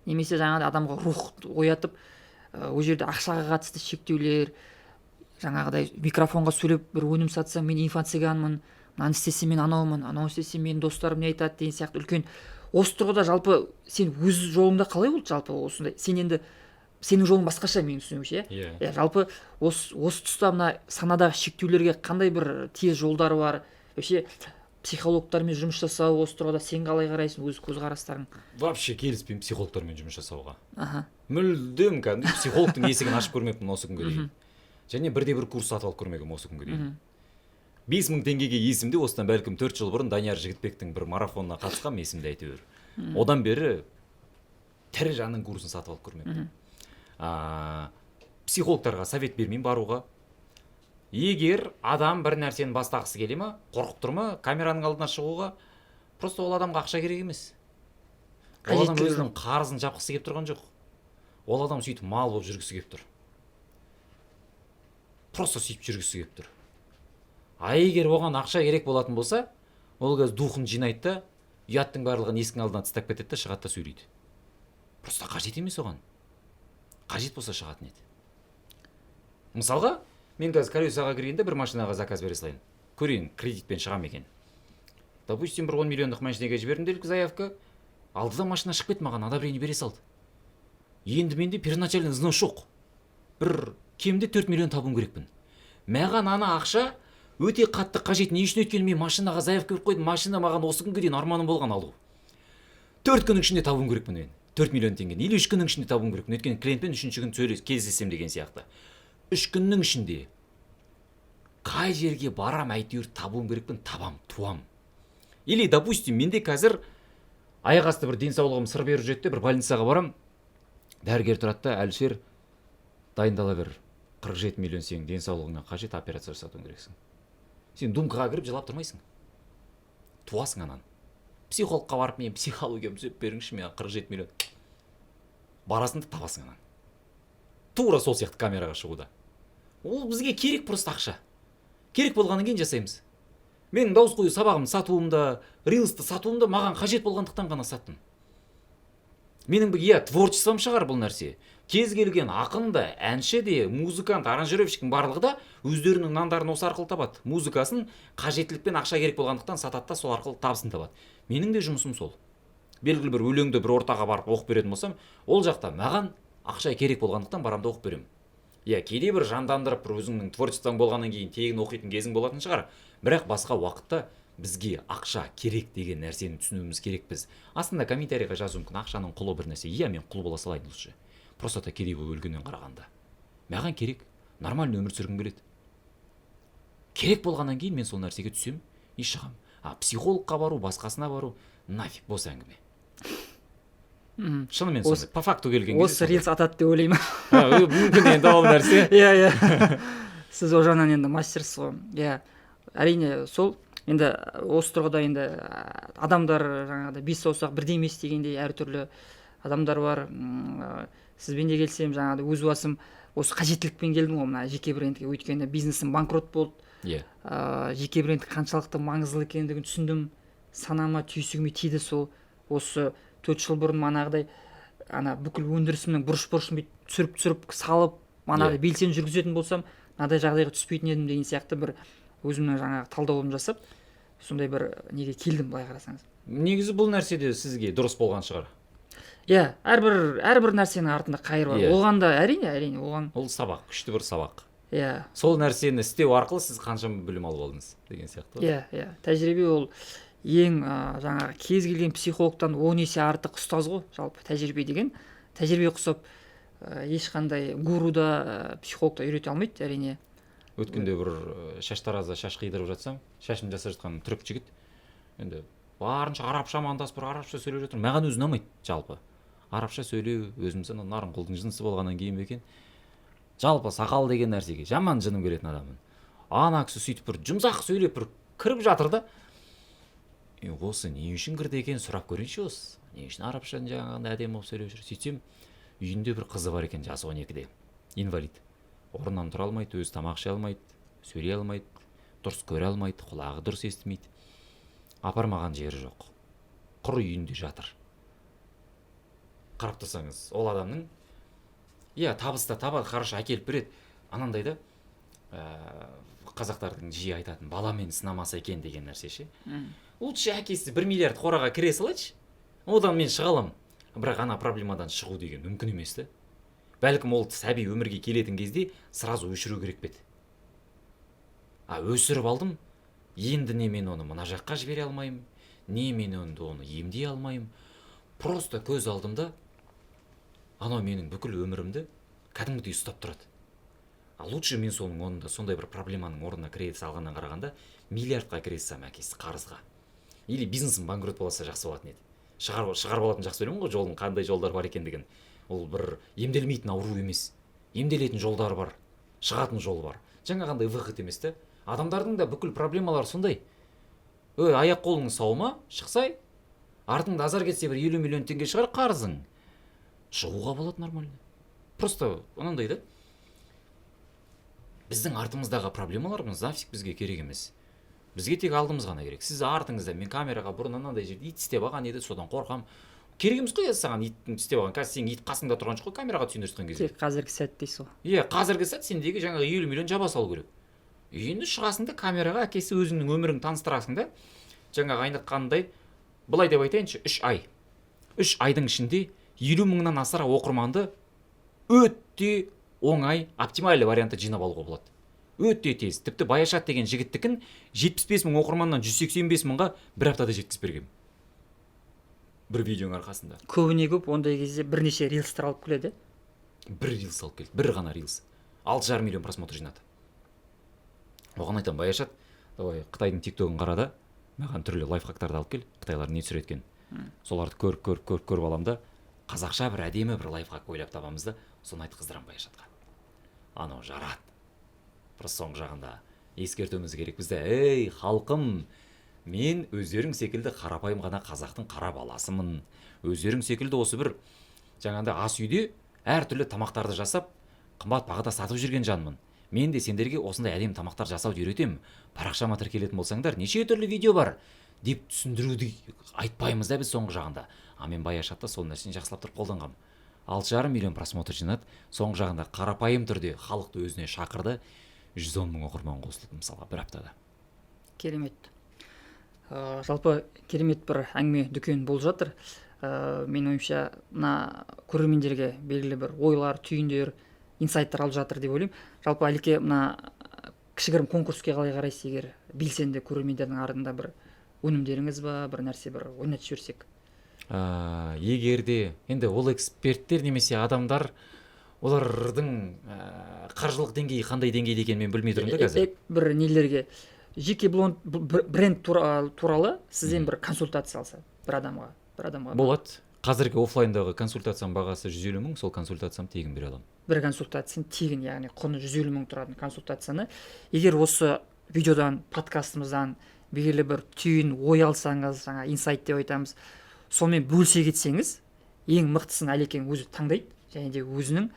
Немесе жаңағыдай адамға рух оятып, ол жерде ақшаға қатысты шектеулер, жаңағыдай микрофонға сөйлеп бір өнім сатсам, мен инфо-цыганмын, мынаны істесем, мен анаумын, анау істесем, менің достарым не айтады деген сияқты үлкен. Осы тұрғыда жалпы сен өз жолыңда қалай болды жалпы осындай? Сен енді, сенің жолың басқаша, менің түсінуімше, иә? Иә. Иә, жалпы осы тұста мына санадағы шектеулерге қандай бір тез жолдар бар вообще, психологтармен жұмыс жасау, осы тұрғыда сен қалай қарайсың, өз көзқарастарың? Вообще келіспеймін психологтармен жұмыс жасауға. Мүлдем кәдімгі психологтың есігін ашып көрмеппін осы күнге дейін және бірде бір курс сатып алып көрмегенмін осы күнге дейін. 5000 теңгеге, есімде, осыдан бәлкім 4 жыл бұрын Данияр Жігітбектің бір марафонына қатысқанмын, есімде әйтеуір. Одан бері тірі жанның курсын сатып алып көрмеппін. Психологтарға совет бермеймін баруға. Егер адам бір нәрсені бастағысы келе ма, қорқып тұр ма камераның алдына шығуға, просто ол адамға ақша керек емес, ол адам Қажеттілігі. өзінің қарызын жапқысы келіп тұрған жоқ, ол адам сөйтіп мал болып жүргісі келіп тұр, просто сөйтіп жүргісі келіп тұр. А егер оған ақша керек болатын болса, ол қазір духын жинайды да, ұяттың барлығын есіктің алдына тастап кетеді да, шығады да сөйлейді. Просто қажет емес оған. Қажет болса, шығатын еді. Мысалға, мен қазір колесаға кіргенде бір машинаға заказ бере салайын, көрейін, кредитпен шыға ма екен. Допустим, бір 10 миллиондық машинаға жібердім делік заявка. Алды да, машина шығып кетті, маған одобрение бере салды. Енді менде первоначальный взнос жоқ, бір кемінде 4 миллион табуым керекпін. Маған ана ақша өте қатты қажет. Не үшін? Өйткені мен машинаға заявка беріп қойдым. Машина маған осы күнге дейін арманым болған алу. 4 күннің ішінде табуым керекпін мен 4 миллион теңгені или 3 күннің ішінде табуым керекпін, өйткені клиентпен үшінші күн сөйлес, кездесемін деген сияқты. 3 күннің ішінде қай жерге барам, әйтеуір табуым керекпін, табам, туам. Или, допустим, менде қазір аяқ асты бір денсаулығым сыр беріп жүреді де, бір больницаға барам, дәрігер тұрады да: «Әлішер, дайындала бер, 47 миллион сенің денсаулығыңа қажет, операция жасатуың керексің». Сен думкаға кіріп жылап тұрмайсың, туасың. Анан психологқа барып: «Мен психологиямды түзеп беріңізші, мен 47 миллион». Барасың да табасың ананы. Тура сол сияқты камераға шығуда. Ол бізге керек, просто ақша. Керек болғаннан кейін жасаймыз. Менің дауыс қою сабағымды сатуымда, рилсті сатуымда маған қажет болғандықтан ғана саттым. Менің иә, творчеством шығар бұл нәрсе. Кез келген ақын да, әнші де, музыкант, аранжировщиктің барлығы да өздерінің нандарын осы арқылы табады. Музыкасын қажеттілікпен, ақша керек болғандықтан сатады да, сол арқылы табысын табады. Менің де жұмысым сол. Белгілі бір өлеңді бір ортаға барып оқып беретін болсам, ол жақта маған ақша керек болғандықтан барамын да оқып беремін. Иә, кейде бір жандандырып, бір өзіңнің творчествоң болғаннан кейін тегін оқитын кезің болатын шығар. Бірақ басқа уақытта бізге ақша керек деген нәрсені түсінуіміз керек біз. Астында комментарийға жазуы мүмкін, ақшаның құлы бір нәрсе. Иә, мен құл бола салайын лучше. Просто так кедей болып өлгеннен қарағанда. Маған керек, нормальный өмір сүргім келеді. Керек болғаннан кейін мен сол нәрсеге түсемін и шығамын. А психологқа бару, басқасына бару нафиг, бос әңгіме. Шынымен сондай. По факту келген кезде Осы сондай. рилс атады деп ойлаймын. Мүмкін енді ол нәрсе. Иә, сіз ол жағынан енді мастерсіз ғой. Иә, әрине, сол енді осы тұрғыда енді адамдар жаңағыдай бес саусақ бірдей емес дегендей, әртүрлі адамдар бар. Сізбен де келісемін. Жаңағыдай өз басым осы қажеттілікпен келдім ғой мына жеке брендке, өйткені бизнесім банкрот болды. Жеке бренд қаншалықты маңызды екендігін түсіндім, санама, түйсігіме тиді сол. Осы 4 жыл бұрын манағыдай ана бүкіл өндірісімнің бұрыш бұрышын бүйтіп түсіріп түсіріп салып, манағыдай белсенді жүргізетін болсам, мынадай жағдайға түспейтін едім деген сияқты бір өзімнің жаңағы талдауымды жасап, сондай бір неге келдім, былай қарасаңыз. Негізі бұл нәрсе де сізге дұрыс болған шығар. Иә, әрбір нәрсенің артында қайыр бар. Оған да, әрине, оған. Ол сабақ, күшті бір сабақ. Сол нәрсені істеу арқылы сіз қаншама білім алып алдыңыз деген сияқты ғой. Иә, тәжірибе ол ең жаңағы кез келген психологтан 10 есе артық ұстаз ғой. Жалпы тәжірибе деген, тәжірибе құсап ешқандай гуру да, психолог та үйрете алмайды, әрине. Өткенде бір шаштаразда шаш қидырып жатсам, шашымды жасап жатқан түрік жігіт енді барынша арабша амандасып, бір арабша сөйлеп жатыр. Маған өзі ұнамайды жалпы арабша сөйлеу. Өзіміз ана Нарынқолдың жынысы болғаннан кейін бе екен, жалпы сақал деген нәрсеге жаман жыным келетін адаммын. Ана кісі сөйтіп бір жұмсақ сөйлеп, бір кіріп жатыр да. Е, осы не үшін кірді екен, сұрап көрейінші, осы не үшін арабша жаңағындай әдемі болып сөйлеп жүр. Сөйтсем, үйінде бір қызы бар екен, жасы 12-де, инвалид, орнынан тұра алмайды, өзі тамақ іше алмайды, сөйлей алмайды, дұрыс көре алмайды, құлағы дұрыс естімейді. Апармаған жері жоқ, құр үйінде жатыр. Қарап тұрсаңыз, ол адамның, иә, табыс та табады, хорошо, әкеліп береді. Анандай да қазақтардың жиі айтатын «баламен сынамаса екен» деген нәрсе ше. Лучше әкесі 1 миллиард қораға кіре салайыншы, одан мен шыға аламын. Бірақ ана проблемадан шығу деген мүмкін емес та. Бәлкім, ол сәби өмірге келетін кезде сразу өшіру керек пе еді. А өсіріп алдым енді, не мен оны мына жаққа жібере алмаймын, не мен енді оны емдей алмаймын. Просто көз алдымда анау менің бүкіл өмірімді кәдімгідей ұстап тұрады. А лучше мен соның орнында, сондай бір проблеманың орнына кіре салғаннан қарағанда, миллиардқа кіре салсам әкесі қарызға или бизнесім банкрот болса, жақсы болатын еді. Шығарып алатын, жақсы білемін ғой жолдың қандай жолдар бар екендігін. Ол бір емделмейтін ауру емес, емделетін жолдары бар, шығатын жолы бар. Жаңағындай выход емес та. Адамдардың да бүкіл проблемалары сондай. Ой, аяқ қолың сау ма, шықсай, артыңда азар кетсе, бір 50 миллион теңге шығар қарызың, шығуға болады нормально. Просто анандай да, біздің артымыздағы проблемаларымыз нафиг бізге керек емес, бізге тек алдымыз ғана керек. Сіз артыңызда, мен камераға бұрын анандай жерде ит тістеп алған еді, содан қорқамын. Керек емес қой саған иттің тістеп алған. Қазір сенің ит қасыңда тұрған жоқ қой камераға түсейін деп жатқан кезде. Тек қазіргі сәт дейсіз ғой. Иә, қазіргі сәт сендегі жаңағы 50 миллион жаба салу керек. Енді шығасың да камераға, әкесі, өзіңнің өміріңді таныстырасың да. Жаңағы айтқандай, былай деп айтайыншы, 3 ай, 3 айдың ішінде 50 мыңнан асыра оқырманды өте оңай, оптимальный вариантта жинап алуға болады өте тез. Тіпті Баяшат деген жігіттікін 75 мың оқырманнан 185 мыңға бір аптада жеткізіп бергенмін бір видеоның арқасында. Көбіне көп ондай кезде бірнеше рилстар алып келеді. Бір рилс алып келді, бір ғана рилс 6,5 миллион просмотр жинады. Оған айтамын: «Баяшат, давай қытайдың тиктогын қара да, маған түрлі лайфхактарды алып кел, қытайлар не түсіреді екен, соларды көріп, көріп, көріп, көріп аламын да, қазақша бір әдемі бір лайфхак ойлап табамыз да, соны айтқыздырамын Баяшатқа». Анау жарады. Просто соңғы жағында ескертуіміз керек бізде: ей, халқым, мен өздерің секілді қарапайым ғана қазақтың қара баласымын, өздерің секілді осы бір Жаңағыдай ас үйде әртүрлі тамақтарды жасап, қымбат бағада сатып жүрген жанмын. Мен де сендерге осындай әдемі тамақтар жасауды үйретемін, парақшама тіркелетін болсаңдар, неше түрлі видео бар деп түсіндіруді айтпаймыз да біз соңғы жағында. А мен Баяшатта сол нәрсені жақсылап тұрып қолданғанмын. 6,5 миллион просмотр жинады. Соңғы жағында қарапайым түрде халықты өзіне шақырды, 110 мың оқырман қосылды, мысалға, бір аптада. Керемет. Жалпы керемет бір әңгіме дүкен болып жатыр. Менің ойымша, мына көрермендерге белгілі бір ойлар, түйіндер, инсайттар алып жатыр деп ойлаймын. Жалпы, Әлеке, мына кішігірім конкурске қалай қарайсыз? Егер белсенді көрермендердің арасында бір өнімдеріңіз ба, бір нәрсе бір ойнатып жіберсек. Егер де енді ол эксперттер немесе адамдар, олардың қаржылық деңгейі қандай деңгейде екенін мен білмей тұрмын да қазір. Бір нелерге жеке бренд туралы сізден бір консультация алса бір адамға. Болады. Қазіргі оффлайндағы консультацияның бағасы 150 мың, сол консультациямды тегін бере аламын. Бір консультацияны тегін, яғни құны 150 мың тұратын консультацияны, егер осы видеодан, подкастымыздан белгілі бір түйін ой алсаңыз, жаңа инсайт деп айтамыз, сонымен бөлісе кетсеңіз, ең мықтысын Әлекең өзі таңдайды және де өзінің